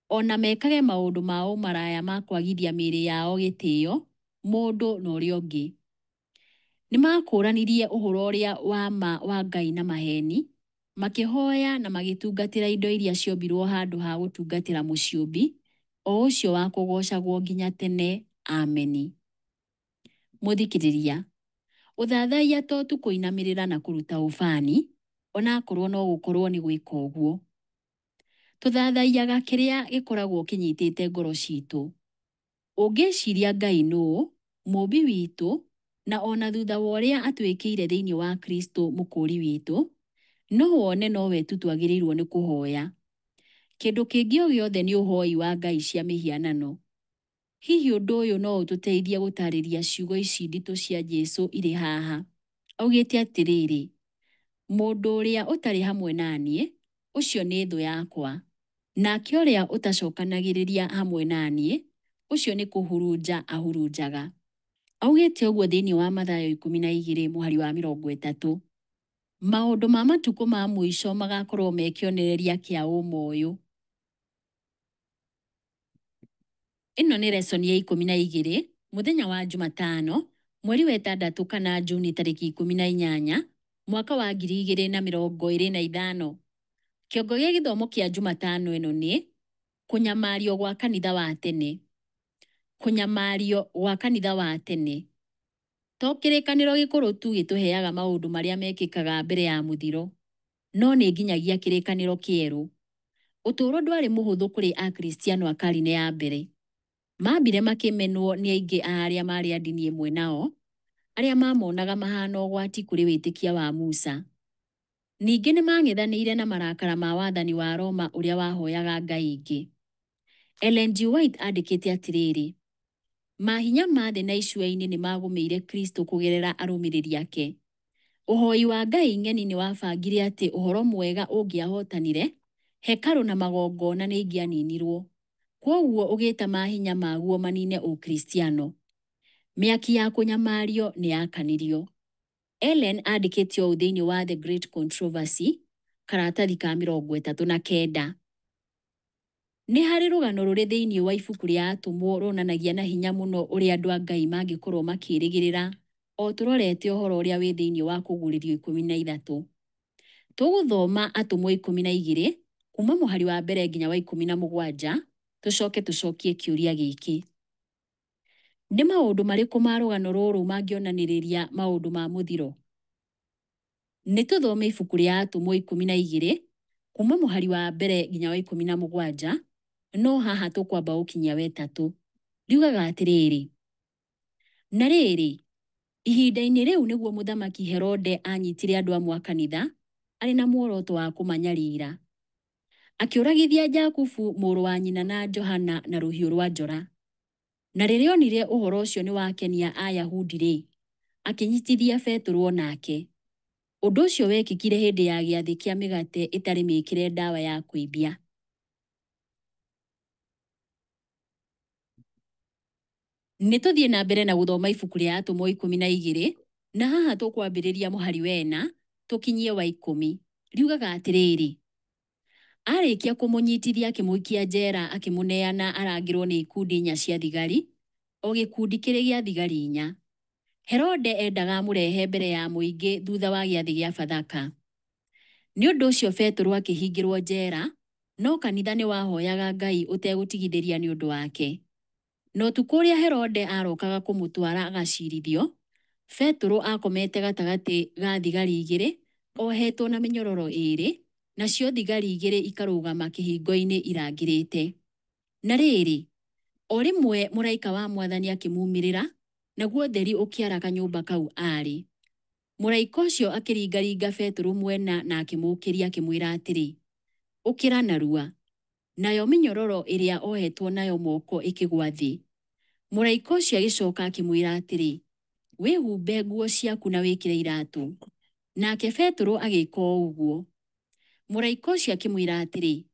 o na mekage maũndũ ma ũmaraya ma kwagithia mĩĩrĩ yao gĩtĩo, mũndũ na ũrĩa ũngĩ. Nĩ maakũũranirie ũhoro ũrĩa wa ma wa Ngai na maheeni, makĩhoya na magĩtungatĩra indo iria ciombirũo handũ ha gũtungatĩra Mũciũmbi, o ũcio wa kũgoocagwo nginya tene. Ameni. Mũthikĩrĩria, ũthathaiya to tu kũinamĩrĩra na kũruta ũbani, o na akorũo no gũkorũo nĩ gwĩka ũguo. Tũthathaiyaga kĩrĩa gĩkoragwo kĩnyitĩte ngoro citũ. Ũngĩciria Ngai nũũ, Mũũmbi witũ, na o na thutha wa ũrĩa atwĩkĩire thĩinĩ wa Kristo Mũkũũri witũ, no wone nowe tu twagĩrĩirũo nĩ kũhoya. Kĩndũ kĩngĩ o gĩothe nĩ ũhoi wa ngai cia mĩhianano. Hihi ũndũ ũyũ no ũtũteithie gũtaarĩria ciugo ici nditũ cia Jesu irĩ haha? Augĩte atĩrĩrĩ, mũndũ ũrĩa ũtarĩ hamwe na niĩ, ũcio nĩ thũ yakwa, nake ũrĩa ũtacokanagĩrĩria hamwe na niĩ, ũcio nĩ kũhurunja ahurunjaga. Augĩte ũguo thĩinĩ wa Mathayo 12 mũhari wa 30. Maũndũ ma matukũ ma mũico magakorũo me kĩonereria kĩa ũma ũyũ. Ĩno nĩ lesson ya 12, mũthenya wa Jumatano, mweri wa ĩtandatũ kana Juni tarĩki 18, mwaka wa 2025. Kĩongo gĩa gĩthomo kĩa Jumatano ĩno nĩ kũnyamario gwa kanitha wa tene. Kũnyamario gwa kanitha wa tene. To kĩrĩkanĩro gĩkũrũ tu gĩtũheaga maũndũ marĩa mekĩkaga mbere ya mũthiro, no nĩ nginyagia kĩrĩkanĩro kĩerũ. Ũtũũro ndwarĩ mũhũthũ kũrĩ Akristiano a karine ya mbere. Maambire makĩmenwo nĩ aingĩ a arĩa maarĩ a ndini ĩmwe nao, arĩa maamonaga mahana ũgwati kũrĩ wĩtĩkia wa Musa. Ningĩ nĩ maang'ethanĩire na marakara ma wathani wa Roma ũrĩa wahoyaga ngai ingĩ. Ellen G. White andĩkĩte atĩrĩrĩ, Mahinya ma thĩ na icua-inĩ nĩ magũmĩire Kristo kũgerera arũmĩrĩri ake. Ũhoi wa ngai ng'eni nĩ wabangire atĩ ũhoro mwega ũngĩahotanire, hekarũ na magongona nĩ ingĩaninirwo. Kwoguo ũgĩta mahinya maguo manine Ũkristiano. Mĩaki ya kũnyamario nĩ yakanirio. Ellen andĩkĩte ũũ thĩinĩ wa The Great Controversy, karatathi ka 39. Nĩ harĩ rũgano rũrĩ thĩinĩ wa ibuku rĩa Atũmwo ruonanagia na hinya mũno ũrĩa andũ a Ngai mangĩkorũo makĩĩrĩgĩrĩra o tũrorete ũhoro ũrĩa wĩ thĩinĩ wa Kũguũrĩrio 13. Tũgũthoma Atũmwo 12 kuma mũhari wa mbere nginya wa 17, tũcoke tũcokie kĩũria gĩkĩ. Nĩ maũndũ marĩkũ ma rũgano rũrũ mangĩonanĩrĩria maũndũ ma mũthiro? Nĩ tũthome ibuku rĩa Atũmwo 12 kuma mũhari wa mbere nginya wa 17, no haha tũkwamba gũkinyia wetatũ. Riugaga atĩrĩrĩ, na rĩrĩ, ihinda-inĩ rĩu nĩguo mũthamaki Herode aanyitire andũ amwe a kanitha arĩ na muoroto wa kũmanyarira. Akĩũragithia Jakubu mũrũ wa nyina na Johana na rũhiũ rwa njora. Na rĩrĩa onire ũhoro ũcio nĩ wakenia Ayahudi-rĩ, akĩnyitithia Petero o nake. Ũndũ ũcio wekĩkire hĩndĩ ya gĩathĩ kĩa mĩgate ĩtarĩ mĩĩkĩre ndawa ya kũimbia. Nĩ tũthiĩ na mbere na gũthoma ibuku rĩa Atũmwo 12, na haha tũkwambĩrĩria mũhari wena tũkinyie wa 10. Riugaga atĩrĩrĩ, arĩkia kũmũnyitithia akĩmũikia njera akĩmũneana arangĩrwo nĩ ikundi inya cia thigari, o gĩkundi kĩrĩ gĩa thigari inya. Herode endaga amũrehe mbere ya mũingĩ thutha wa gĩathĩ gĩa Bathaka. Nĩ ũndũ ũcio Petero akĩhingĩrwo njera, no kanitha nĩ wahoyaga Ngai ũtegũtigithĩria nĩ ũndũ wake. Na ũtukũ ũrĩa Herode aarokaga kũmũtwara agacirithio, Petero aakomete gatagatĩ ga thigari igĩrĩ, ohetwo na mĩnyororo ĩĩrĩ, nacio thigari igĩrĩ ikarũgama kĩhingo-inĩ irangĩrĩte. Na rĩrĩ, o rĩmwe mũraika wa Mwathani akĩmuumĩrĩra, naguo ũtheri ũkĩara kanyũmba kau aarĩ. Mũraika ũcio akĩringaringa Petero mwena na akĩmũũkĩria akĩmwĩra atĩrĩ, Ũkĩra narua. Nayo mĩnyororo ĩrĩa ohetwo nayo moko ĩkĩgwa thĩ. Mũraika ũcio agĩcoka akĩmwĩra atĩrĩ, Wĩhumbe nguo ciaku na wĩkĩre iratũ. Nake Petero agĩka o ũguo. Mũraika ũcio akĩmwĩra atĩrĩ,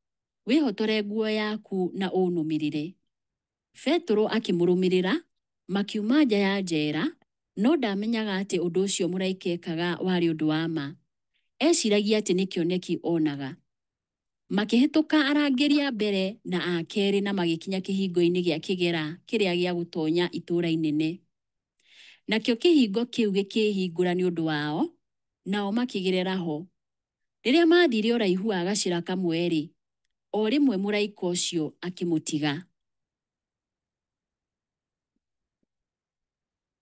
Wĩhotore nguo yaku na ũnũmĩrĩre. Petero akĩmũrũmĩrĩra, makiuma nja ya njera, no ndaamenyaga atĩ ũndũ ũcio mũraika ekaga warĩ ũndũ wa ma. Eeciragia atĩ nĩ kĩoneki onaga. Makĩhĩtũka arangĩri a mbere na a kerĩ na magĩkinya kĩhingo-inĩ gĩa kĩgera kĩrĩa gĩa gũtonya itũũra inene. Nakĩo kĩhingo kĩu gĩkĩĩhingũra nĩ ũndũ wao, nao makĩgerera ho. Rĩrĩa maathiire ũraihu wa gacĩra kamwe-rĩ, o rĩmwe mũraika ũcio akĩmũtiga.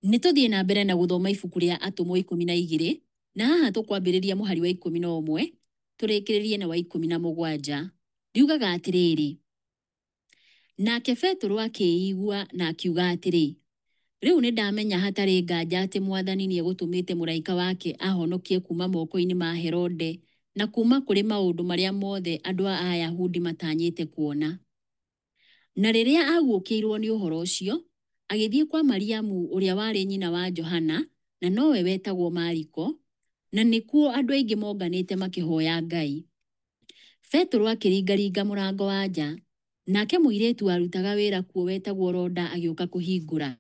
Nĩ tũthiĩ na mbere na gũthoma ibuku rĩa Atũmwo 12, na haha tũkwambĩrĩria mũhari wa 11 tũrĩkĩrĩrie na wa 17. Riugaga atĩrĩrĩ, nake Petero akĩĩigua na akiuga atĩrĩ, Rĩu nĩ ndamenya hatarĩ nganja atĩ Mwathani nĩ egũtũmĩte mũraika wake ahonokie kuuma moko-inĩ ma Herode na kuuma kũrĩ maũndũ marĩa mothe andũ a Ayahudi matanyĩte kuona. Na rĩrĩa aaguũkĩirũo nĩ ũhoro ũcio, agĩthiĩ kwa Mariamu ũrĩa warĩ nyina wa Johana, na nowe wetagwo Mariko, na nĩkuo andũ aingĩ monganĩte makĩhoya Ngai. Petero akĩringaringa mũrango wa nja, nake mũirĩtu warutaga wĩra kuo wetagwo Roda agĩũka kũhingũra.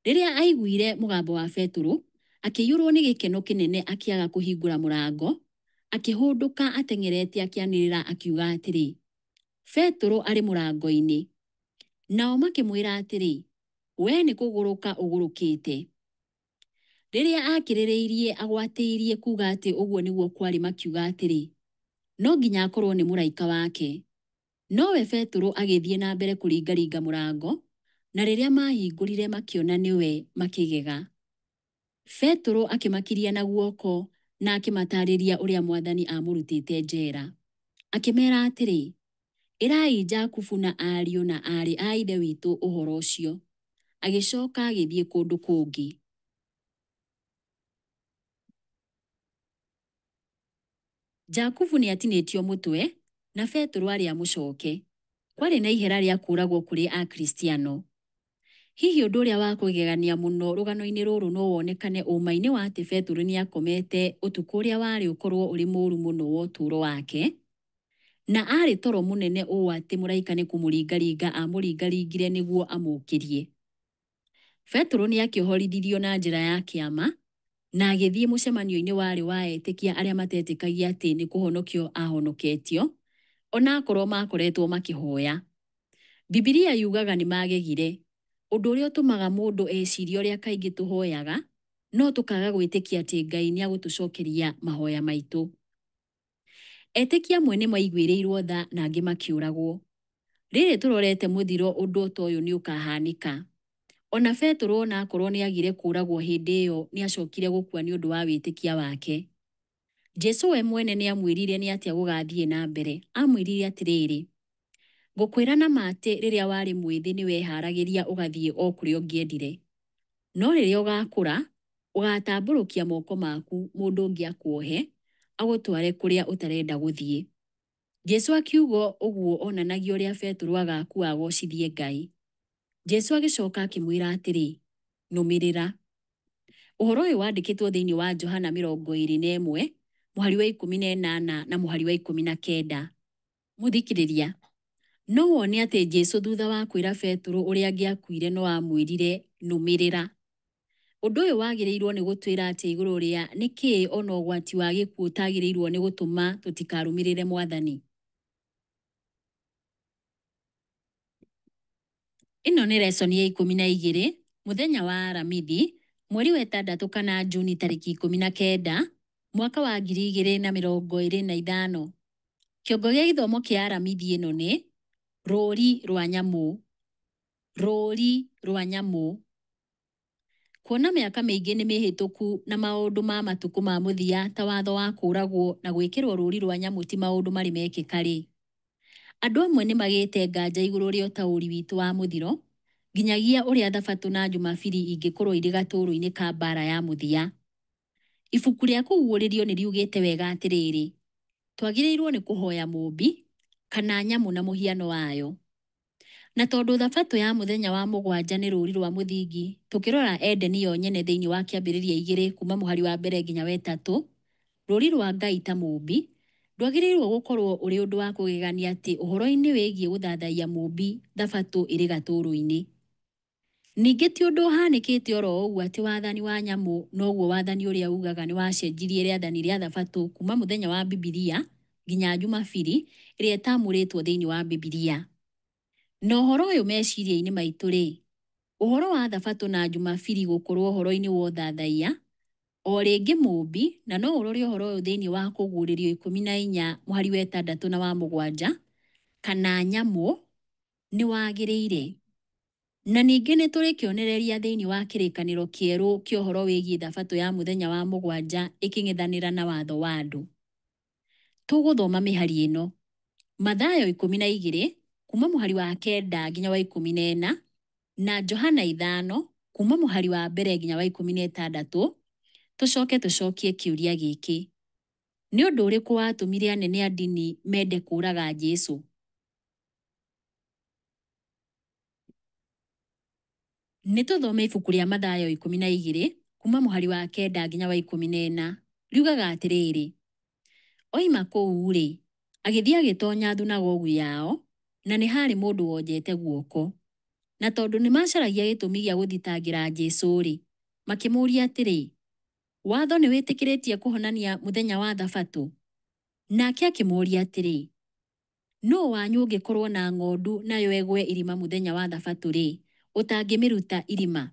Rĩrĩa aaiguire mũgambo wa Petero, akĩiyũrũo nĩ gĩkeno kĩnene akĩaga kũhingũra mũrango, akĩhũndũka ateng'erete akĩanĩrĩra akiuga atĩrĩ, Petero arĩ mũrango-inĩ. Nao makĩmwĩra atĩrĩ, Wee nĩ kũgũrũka ũgũrũkĩte. Rĩrĩa aakĩrĩrĩirie agwatĩirie kuuga atĩ ũguo nĩguo kwarĩ makiuga atĩrĩ, No nginya akorũo nĩ mũraika wake. Nowe Petero agĩthiĩ na mbere kũringaringa mũrango, na rĩrĩa maahingũrire makĩona nĩwe, makĩgega. Petero akĩmakiria na guoko na akĩmataarĩria ũrĩa Mwathani aamũrutĩte njera. Akĩmeera atĩrĩ, Ĩrai Jakubu na ariũ na aarĩ a Ithe witũ ũhoro ũcio. Agĩcoka agĩthiĩ kũndũ kũngĩ. Jakubu nĩ atinĩtio mũtwe, na Petero arĩ amũcoke. Kwarĩ na ihera rĩa kũũragwo kũrĩ Akristiano. Hihi ũndũ ũrĩa wa kũgegania mũno rũgano-inĩ rũrũ no wonekane ũũma-inĩ wa atĩ Petero nĩ aakomete ũtukũ ũrĩa warĩ ũkorũo ũrĩ mũũru mũno wa ũtũũro wake, na aarĩ toro mũnene ũũ atĩ mũraika nĩ kũmũringaringa aamũringaringire nĩguo amũũkĩrie. Petero nĩ aakĩohorithirio na njĩra ya kĩama na agĩthiĩ mũcemanio-inĩ warĩ wa etĩkia arĩa matetĩkagia atĩ nĩ kũhonokio aahonoketio, o na akorũo maakoretwo makĩhoya. Bibilia yugaga nĩ maagegire, ũndũ ũrĩa ũtũmaga mũndũ ecirie ũrĩa kaingĩ tũhoyaga no tũkaga gwĩtĩkia atĩ Ngai nĩ agũtũcokeria mahoya maitũ. Etĩkia amwe nĩ maaiguĩrĩirũo tha na angĩ makĩũragwo. Rĩrĩ tũrorete mũthiro ũndũ ta ũyũ nĩ ũkahaanĩka. O na Petero o na akorũo nĩ aagire kũũragwo hĩndĩ ĩyo nĩ aacokire gũkua nĩ ũndũ wa wĩtĩkia wake. Jesu we mwene nĩ aamwĩrire nĩ atĩa gũgaathiĩ na mbere. Aamwĩrire atĩrĩrĩ, Ngũkwĩra na ma atĩ rĩrĩa warĩ mwĩthĩ nĩ wehaaragĩria ũgathiĩ o kũrĩa ũngĩendire. No rĩrĩa ũgaakũra, ũgaatambũrũkia moko maku mũndũ ũngĩ akuohe, agũtware kũrĩa ũtarenda gũthiĩ. Jesu akiuga ũguo onanagia ũrĩa Petero agaakua agoocithie Ngai. Jesu agĩcoka akĩmwĩra atĩrĩ, Nũmĩrĩra. Ũhoro ũyũ wandĩkĩtwo thĩinĩ wa Johana 21, mũhari wa 18 na mũhari wa 19. Mũthikĩrĩria, no wone atĩ Jesu thutha wa kwĩra Petero ũrĩa angĩakuire no aamwĩrire, Nũmĩrĩra. Ũndũ ũyũ wagĩrĩirũo nĩ gũtwĩra atĩa igũrũ rĩa nĩkĩĩ o na ũgwati wa gĩkuũ ũtagĩrĩirũo nĩ gũtũma tũtikarũmĩrĩre Mwathani? Ĩno nĩ lesson ya 12, mũthenya wa Aramithi, mweri wa ĩtandatũ kana Juni tarĩki 19, mwaka wa 2025. Kĩongo gĩa gĩthomo kĩa Aramithi ĩno nĩ rũũri rwa nyamũ. Rũũri rwa nyamũ. Kuona mĩaka mĩingĩ nĩ mĩhĩtũku na maũndũ ma matukũ ma mũthia ta watho wa kũũragwo na gwĩkĩrwo rũũri rwa nyamũ ti maũndũ marĩ mekĩka-rĩ, andũ amwe nĩ magĩte nganja igũrũ rĩa ũtaũri witũ wa mũthiro, nginyagia ũrĩa Thabatũ na Jumabiri ingĩkorwo irĩ gatũũrũ-inĩ ka mbaara ya mũthia. Ibuku rĩa Kũguũrĩrio nĩ riugĩte wega atĩrĩrĩ, twagĩrĩirwo nĩ kũhoya Mũũmbi, kana nyamũ na mũhiano wayo. Na tondũ Thabatũ ya mũthenya wa mũgwanja nĩ rũũri rwa mũthingi, tũkĩrora Edeni yo nyene thĩinĩ wa Kĩambĩrĩria igĩrĩ kuuma mũhari wa mbere nginya wa ĩtatũ, rũũri rwa Ngai ta Mũũmbi, ndwagĩrĩirũo gũkorũo ũrĩ ũndũ wa kũgegania atĩ ũhoro-inĩ wĩgiĩ gũthathaiya Mũũmbi, Thabatũ ĩrĩ gatũũrũ-inĩ. Ningĩ ti ũndũ ũhaanĩkĩte oro ũguo atĩ wathani wa nyamũ noguo wathani ũrĩa ugaga nĩ wacenjirie rĩathani rĩa Thabatũ kuuma mũthenya wa Bibilia nginya Jumabiri ĩrĩa ĩtaamũrĩtwo thĩinĩ wa Bibilia. Na ũhoro ũyũ meciria-inĩ maitũ-rĩ, ũhoro wa Thabatũ na Jumabiri gũkorũo ũhoro-inĩ wa ũthathaiya, o rĩngĩ Mũũmbi, na no ũrore ũhoro ũyũ thĩinĩ wa Kũguũrĩrio 14 mũhari wa ĩtandatũ na wa mũgwanja, kana nyamũ, nĩ wagĩrĩire. Na ningĩ nĩ tũrĩ kĩonereria thĩinĩ wa Kĩrĩkanĩro Kĩerũ kĩa ũhoro wĩgiĩ Thabatũ ya mũthenya wa mũgwanja ĩkĩng'ethanĩra na watho wa andũ. Tũgũthoma mĩhari ĩno: Mathayo 12, kuuma mũhari wa kenda nginya wa 14, na Johana 5, kuuma mũhari wa mbere nginya wa 16, tũcoke tũcokie kĩũria gĩkĩ: Nĩ ũndũ ũrĩkũ watũmire anene a ndini mende kũũraga Jesu? Nĩ tũthome ibuku rĩa Mathayo 12 kuma mũhari wa 9 nginya wa 14. Riugaga atĩrĩrĩ, oima kũu-rĩ, agĩthiĩ agĩtonya thunagogu yao, na nĩ haarĩ mũndũ wonjete guoko. Na tondũ nĩ maacaragia gĩtũmi gĩa gũthitangĩra Jesu-rĩ, makĩmũũria atĩrĩ, Watho nĩ wĩtĩkĩrĩtie kũhonania mũthenya wa Thabatũ? Nake akĩmoria atĩrĩ, Nũũ wanyu ũngĩkorũo na ng'ondu nayo ĩgwe irima mũthenya wa Thabatũ-rĩ, ũtangĩmĩruta irima?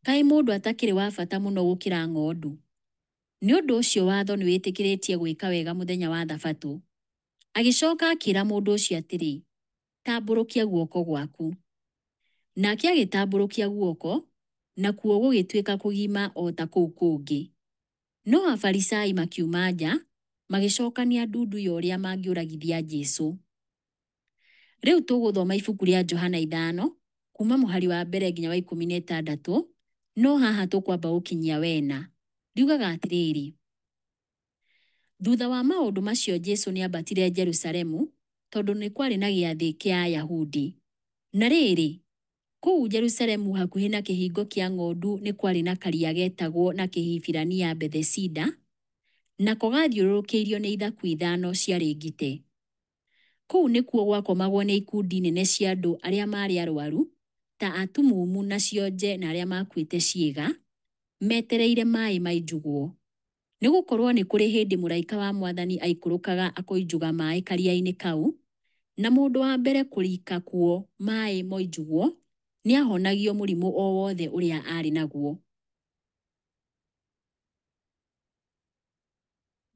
Kaĩ mũndũ atakĩrĩ wa bata mũno gũkĩra ng'ondu? Nĩ ũndũ ũcio watho nĩ wĩtĩkĩrĩtie gwĩka wega mũthenya wa Thabatũ. Agĩcoka akĩra mũndũ ũcio atĩrĩ, Tambũrũkia guoko gwaku. Nake agĩtambũrũkia guoko, nakuo gũgĩtuĩka kũgima o ta kũu kũngĩ. No Afarisai makiuma nja, magĩcokania ndundu ya ũrĩa mangĩũragithia Jesu. Rĩu tũgũthoma ibuku rĩa Johana 5, kuma mũhari wa mbere nginya wa 16, no haha tũkwamba gũkinyia wena. Riugaga atĩrĩrĩ, thutha wa maũndũ macio Jesu nĩambatire Jerusalemu, tondũ nĩ kwarĩ na gĩathĩ kĩa Ayahudi. Na rĩrĩ, kũu Jerusalemu hakuhĩ na kĩhingo kĩa ng'ondu nĩ kwarĩ na karia getagwo na Kĩhibirania Bethesida, nako gaathiũrũrũkĩirio nĩ ithaku ithano ciarĩ ngite. Kũu nĩkuo gwakomagwo nĩ ikundi nene cia andũ arĩa maarĩ arwaru, ta atumumu na cionje na arĩa maakuĩte ciĩga, metereire maĩ mainjugwo. Nĩ gũkorũo nĩ kũrĩ hĩndĩ mũraika wa Mwathani aikũrũkaga akoinjuga maĩ karia-inĩ kau, na mũndũ wa mbere kũrika kuo maĩ moinjugwo, nĩahonagio mũrimũ o wothe ũrĩa aarĩ naguo.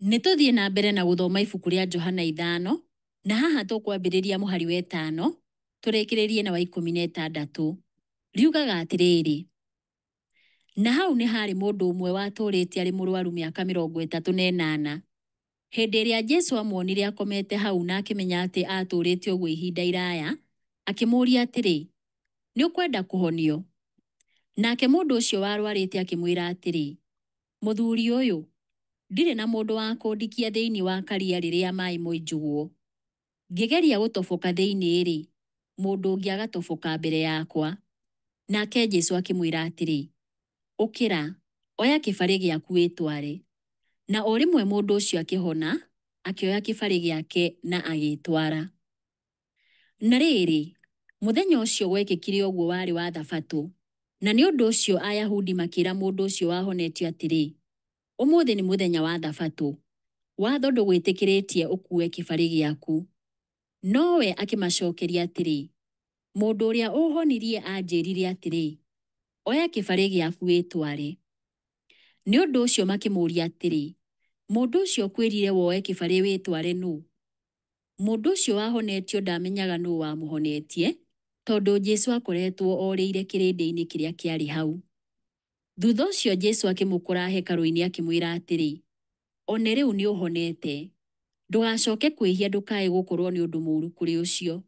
Nĩ tũthiĩ na mbere na gũthoma ibuku rĩa Johana 5, na haha tũkwambĩrĩria mũhari wa 5, tũrĩkĩrĩrie na wa 16. Riugaga atĩrĩrĩ, na hau nĩ haarĩ mũndũ ũmwe watũũrĩte arĩ mũrwaru mĩaka 38. Hĩndĩ ĩrĩa Jesu aamuonire akomete hau na akĩmenya atĩ aatũũrĩte ũguo ihinda iraya, akĩmũũria atĩrĩ, Nĩ ũkwenda kũhonio? Nake mũndũ ũcio warwarĩte akĩmwĩra atĩrĩ, Mũthuri ũyũ, ndirĩ na mũndũ wa kũndikia thĩinĩ wa karia rĩrĩa maĩ moinjugwo. Ngĩgeria gũtoboka thĩinĩ-rĩ, mũndũ ũngĩ agatoboka mbere yakwa. Nake Jesu akĩmwĩra atĩrĩ, Ũkĩra, oya kĩbarĩ gĩaku wĩtware. Na o rĩmwe mũndũ ũcio akĩhona, akĩoya kĩbarĩ gĩake na agĩĩtwara. Na rĩrĩ, mũthenya ũcio gwekĩkire ũguo warĩ wa Thabatũ, na nĩ ũndũ ũcio Ayahudi makĩĩra mũndũ ũcio wahonetio atĩrĩ, Ũmũthĩ nĩ mũthenya wa Thabatũ, watho ndũgwĩtĩkĩrĩtie ũkuue kĩbarĩ gĩaku. Nowe akĩmacokeria atĩrĩ, Mũndũ ũrĩa ũhonirie anjĩrire atĩrĩ, 'Oya kĩbarĩ gĩaku wĩtware. Nĩ ũndũ ũcio makĩmũũria atĩrĩ, Mũndũ ũcio ũkwĩrire woe kĩbarĩ wĩtware nũ? Mũndũ ũcio wahonetio ndaamenyaga nũũ wamũhonetie, tondũ Jesu aakoretwo orĩire kĩrĩndĩ-inĩ kĩrĩa kĩarĩ hau. Thutha ũcio Jesu akĩmũkora hekarũ-inĩ akĩmwĩra atĩrĩ, One rĩu nĩ ũhonete. Ndũgacoke kwĩhia ndũkae gũkorũo nĩ ũndũ mũũru kũrĩ ũcio.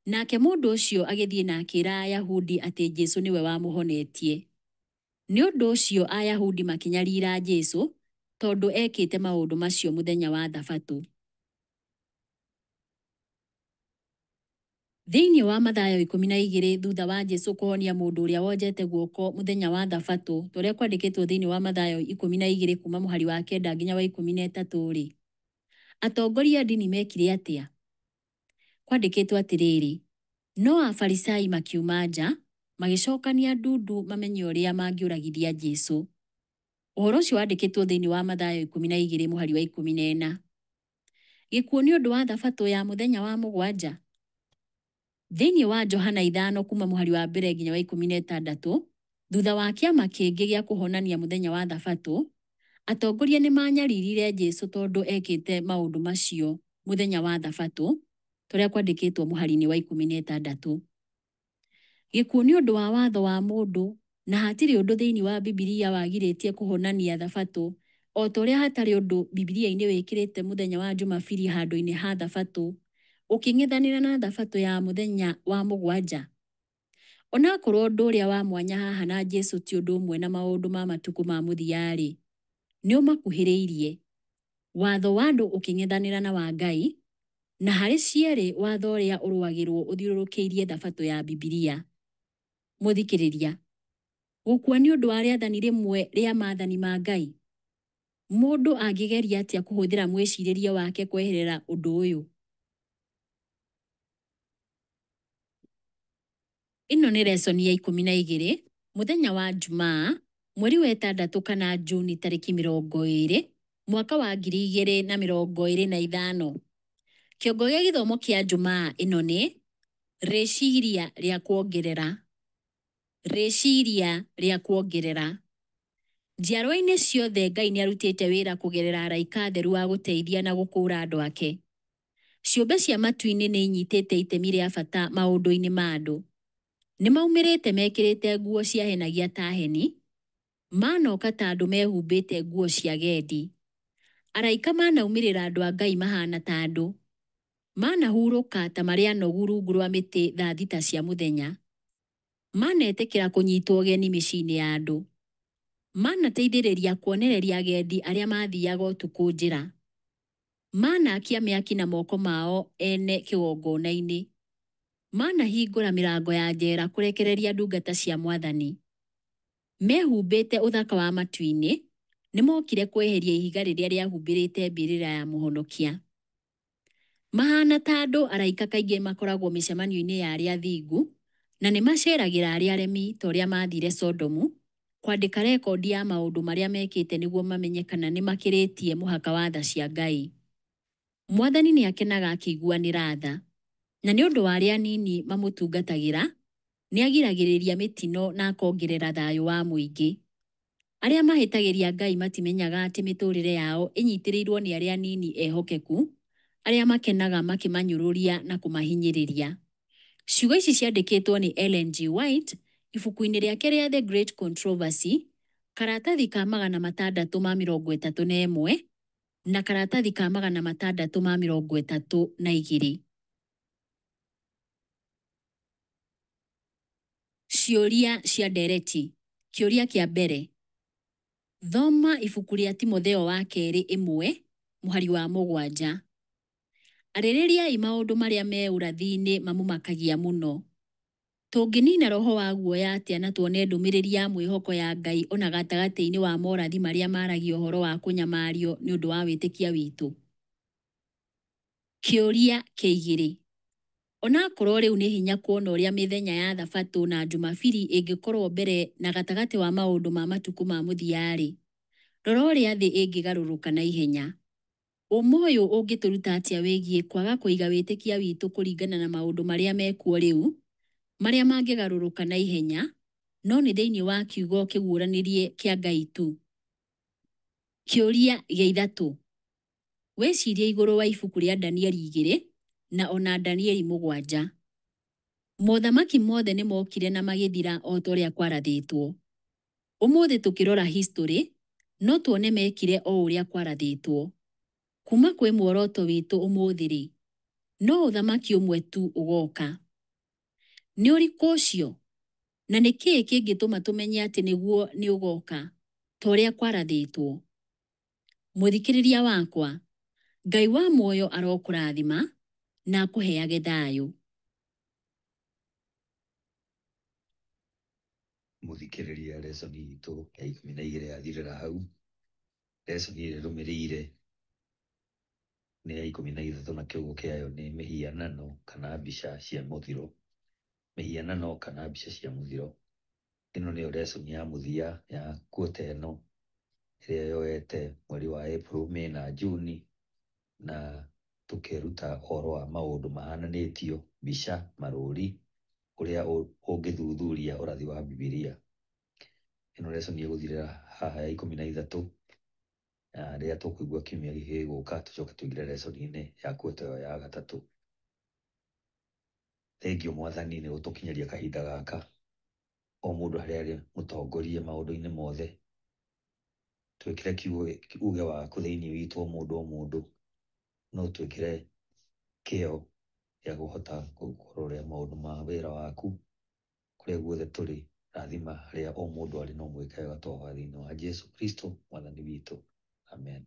Nake mũndũ ũcio agĩthiĩ na akĩĩra Ayahudi atĩ Jesu nĩwe wamũhonetie. Nĩ ũndũ ũcio Ayahudi makĩnyarira Jesu tondũ eekĩte maũndũ macio mũthenya wa Thabatũ. Thĩinĩ wa Mathayo 12, thutha wa Jesu kũhonia mũndũ ũrĩa wonjete guoko mũthenya wa Thabatũ, ta ũrĩa kwandĩkĩtwo thĩinĩ wa Mathayo 12 kuuma mũhari wa 9 nginya wa 13-rĩ, atongoria a ndini meekire atĩa? Kwandĩkĩtwo atĩrĩrĩ, no Afarisai makiuma nja, magĩcokania ndundu mamenye ũrĩa mangĩũragithia Jesu. Ũhoro ũcio wandĩkĩtwo thĩinĩ wa Mathayo 12 mũhari wa 14. Gĩkuũ nĩ ũndũ wa Thabatũ ya mũthenya wa mũgwanja? Thĩinĩ wa Johana 5 kuuma mũhari wa mbere nginya wa 16, thutha wa kĩama kĩngĩ gĩa kũhonania mũthenya wa Thabatũ, atongoria nĩ maanyaririre Jesu tondũ eekĩte maũndũ macio mũthenya wa Thabatũ, ta ũrĩa kwandĩkĩtwo mũhari-inĩ wa 16. Gĩkuũ nĩ ũndũ wa watho wa mũndũ, na hatirĩ ũndũ thĩinĩ wa Bibilia wagirĩtie kũhonania Thabatũ, o ta ũrĩa hatarĩ ũndũ Bibilia-inĩ wĩkĩrĩte mũthenya wa Jumabiri handũ-inĩ ha Thabatũ, ũkĩng'ethanĩra na Thabatũ ya mũthenya wa mũgwanja. Onakorwo ũndũ ũrĩa wa mwanya haha na Jesu ti ũndũ ũmwe na maũndũ ma matukũ ma mũthia-rĩ, nĩ ũmakuhĩrĩirie. Watho wa andũ ũkĩng'ethanĩra na wa Ngai, na harĩ cierĩ watho ũrĩa ũrũagĩrwo ũthiũrũrũkĩirie Thabatũ ya Bibilia. Mũthikĩrĩria, gũkua nĩ ũndũ wa rĩathani rĩmwe rĩa maathani ma Ngai? Mũndũ angĩgeria atĩa kũhũthĩra mwĩcirĩrie wake kweherera ũndũ ũyũ? Ĩno nĩ lesson ya 12, mũthenya wa Njumaa, mweri wa ĩtandatũ kana Juni tarĩki 20, mwaka wa 2025. Kĩongo gĩa gĩthomo kĩa Njumaa ĩno nĩ rĩciria rĩa kuongerera. Rĩciria rĩa kuongerera. Njiarwa-inĩ ciothe Ngai nĩ arutĩte wĩra kũgerera araika atheru a gũteithia na gũkũũra andũ ake. Ciũmbe cia matu-inĩ nĩ inyitĩte itemi rĩa bata maũndũ-inĩ ma andũ. Nĩ maumĩrĩte mekĩrĩte nguo ciahenagia ta heni, manoka ta andũ mehumbĩte nguo cia gendi. Araika manaumĩrĩra andũ a Ngai mahana ta andũ. Manahurũka ta marĩ anogu rungu rwa mĩtĩ thaa 6 cia mũthenya. Manetĩkĩra kũnyitwo ũgeni mĩciĩ-inĩ ya andũ. Manateithĩrĩria kuonereria agendi arĩa mathiaga ũtukũ njĩra. Manakia mĩaki na moko mao ene kĩgongona-inĩ. Manahingũra mĩrango ya njera kũrekereria ndungata cia Mwathani. Mehumbĩte ũthaka wa matu-inĩ, nĩmokire kweheria ihiga rĩrĩa rĩahumbĩrĩte mbĩrĩra ya Mũhonokia. Mahana ta andũ, araika kaingĩ makoragwo mĩcemanio-inĩ ya arĩa athingu, na nĩ maceeragĩra arĩa aremi ta ũrĩa maathire Sodomu, kwandĩka rekondi ya maũndũ marĩa mekĩte nĩguo mamenye kana nĩ makĩrĩtie mũhaka wa tha cia Ngai. Mwathani nĩ akenaga akĩiguanĩra tha, na nĩ ũndũ wa arĩa anini mamũtungatagĩra, nĩ agiragĩrĩria mĩtino na akongerera thayũ wa mũingĩ. Arĩa mahĩtagĩria Ngai matimenyaga atĩ mĩtũũrĩre yao ĩnyitĩrĩirwo nĩ arĩa anini ehokeku, arĩa makenaga makĩmanyũrũria na kũmahinyĩrĩria. Ciugo ici ciandĩkĩtwo nĩ Ellen G. White ibuku-inĩ rĩake rĩa The Great Controversy, karatathi ka 631 na karatathi ka 632. Ciũria cia ndereti. Kĩũria kĩa mbere. Thoma ibuku rĩa Timotheo wa kerĩ 1 mũhari wa 7. Arĩrĩriai maũndũ marĩa me ũrathi-inĩ mamũmakagia mũno. Tũngĩnina roho wa guoya atĩa na tuone ndũmĩrĩri ya mwĩhoko ya Ngai ona gatagatĩ-inĩ wa morathi marĩa maragia ũhoro wa kũnyamario nĩ ũndũ wa wĩtĩkia witũ? Kĩũria kĩa 2. Onakorwo rĩu nĩ hinya kuona ũrĩa mĩthenya ya Thabatũ na Jumabiri ĩngĩkorwo mbere na gatagatĩ wa maũndũ ma matukũ ma mũthia-rĩ, rora ũrĩa thĩ ĩngĩgarũrũka na ihenya. Ũma ũyũ ũngĩtũruta atĩa wĩgiĩ kwaga kũiga wĩtĩkia witũ kũringana na maũndũ marĩa mekuo rĩu, marĩa mangĩgarũrũka na ihenya, no nĩ thĩinĩ wa kiugo kĩguũranĩrie kĩa Ngai tu? Kĩũria gĩa 3. Wĩcirie igũrũ wa ibuku rĩa Danieli 2 na ona Danieli 7. Mothamaki mothe nĩ mokire na magĩthira o ta ũrĩa kwarathĩtwo. Ũmũthĩ tũkĩrora history, no tuone mekire o ũrĩa kwarathĩtwo. Kuma kwĩ muoroto witũ ũmũthĩ-rĩ, no ũthamaki ũmwe tu ũgoka. Nĩ ũrĩkũ ũcio? Na nĩ kĩĩ kĩngĩtũma tũmenye atĩ nĩguo nĩ ũgoka, ta ũrĩa kwarathĩtwo? Mũthikĩrĩria wakwa, Ngai wa muoyo arokũrathima na akũheage thayũ. Mũthikĩrĩria, lesson itũ ya 12 yathirĩra hau. Lesson ĩrĩa ĩrũmĩrĩire nĩ ya 13 na kĩongo kĩayo nĩ mĩhianano kana mbica cia mũthiro. Mĩhianano kana mbica cia mũthiro. Ĩno nĩyo lesson ya mũthia ya kuota ĩno ĩrĩa yoete mweri wa April, May na June, na tũkeruta ũhoro wa maũndũ mahananĩtio, mbica, marũri, ũrĩa ũngĩthuthuria ũrathi wa Bibilia. Ĩno lesson ĩgũthirĩra haha ya 13, na rĩrĩa tũkũigua kiumia gĩkĩ gĩgũka tũcoke tũingĩre lesson-inĩ ya kuota ĩyo ya 3. Thengiũ Mwathani nĩ gũtũkinyĩria kahinda gaka, o mũndũ harĩa arĩ mũtongorie maũndũ-inĩ mothe, twĩkĩre kiugo uge waku thĩinĩ witũ o mũndũ o mũndũ, no twĩkĩre kĩyo gĩa kũhota kũrora maũndũ ma wĩra waku kũrĩa guothe tũrĩ. Rathima harĩa o mũndũ arĩ no mwĩke wega twahoya thĩinĩ wa Jesu Kristo Mwathani witũ. Amen.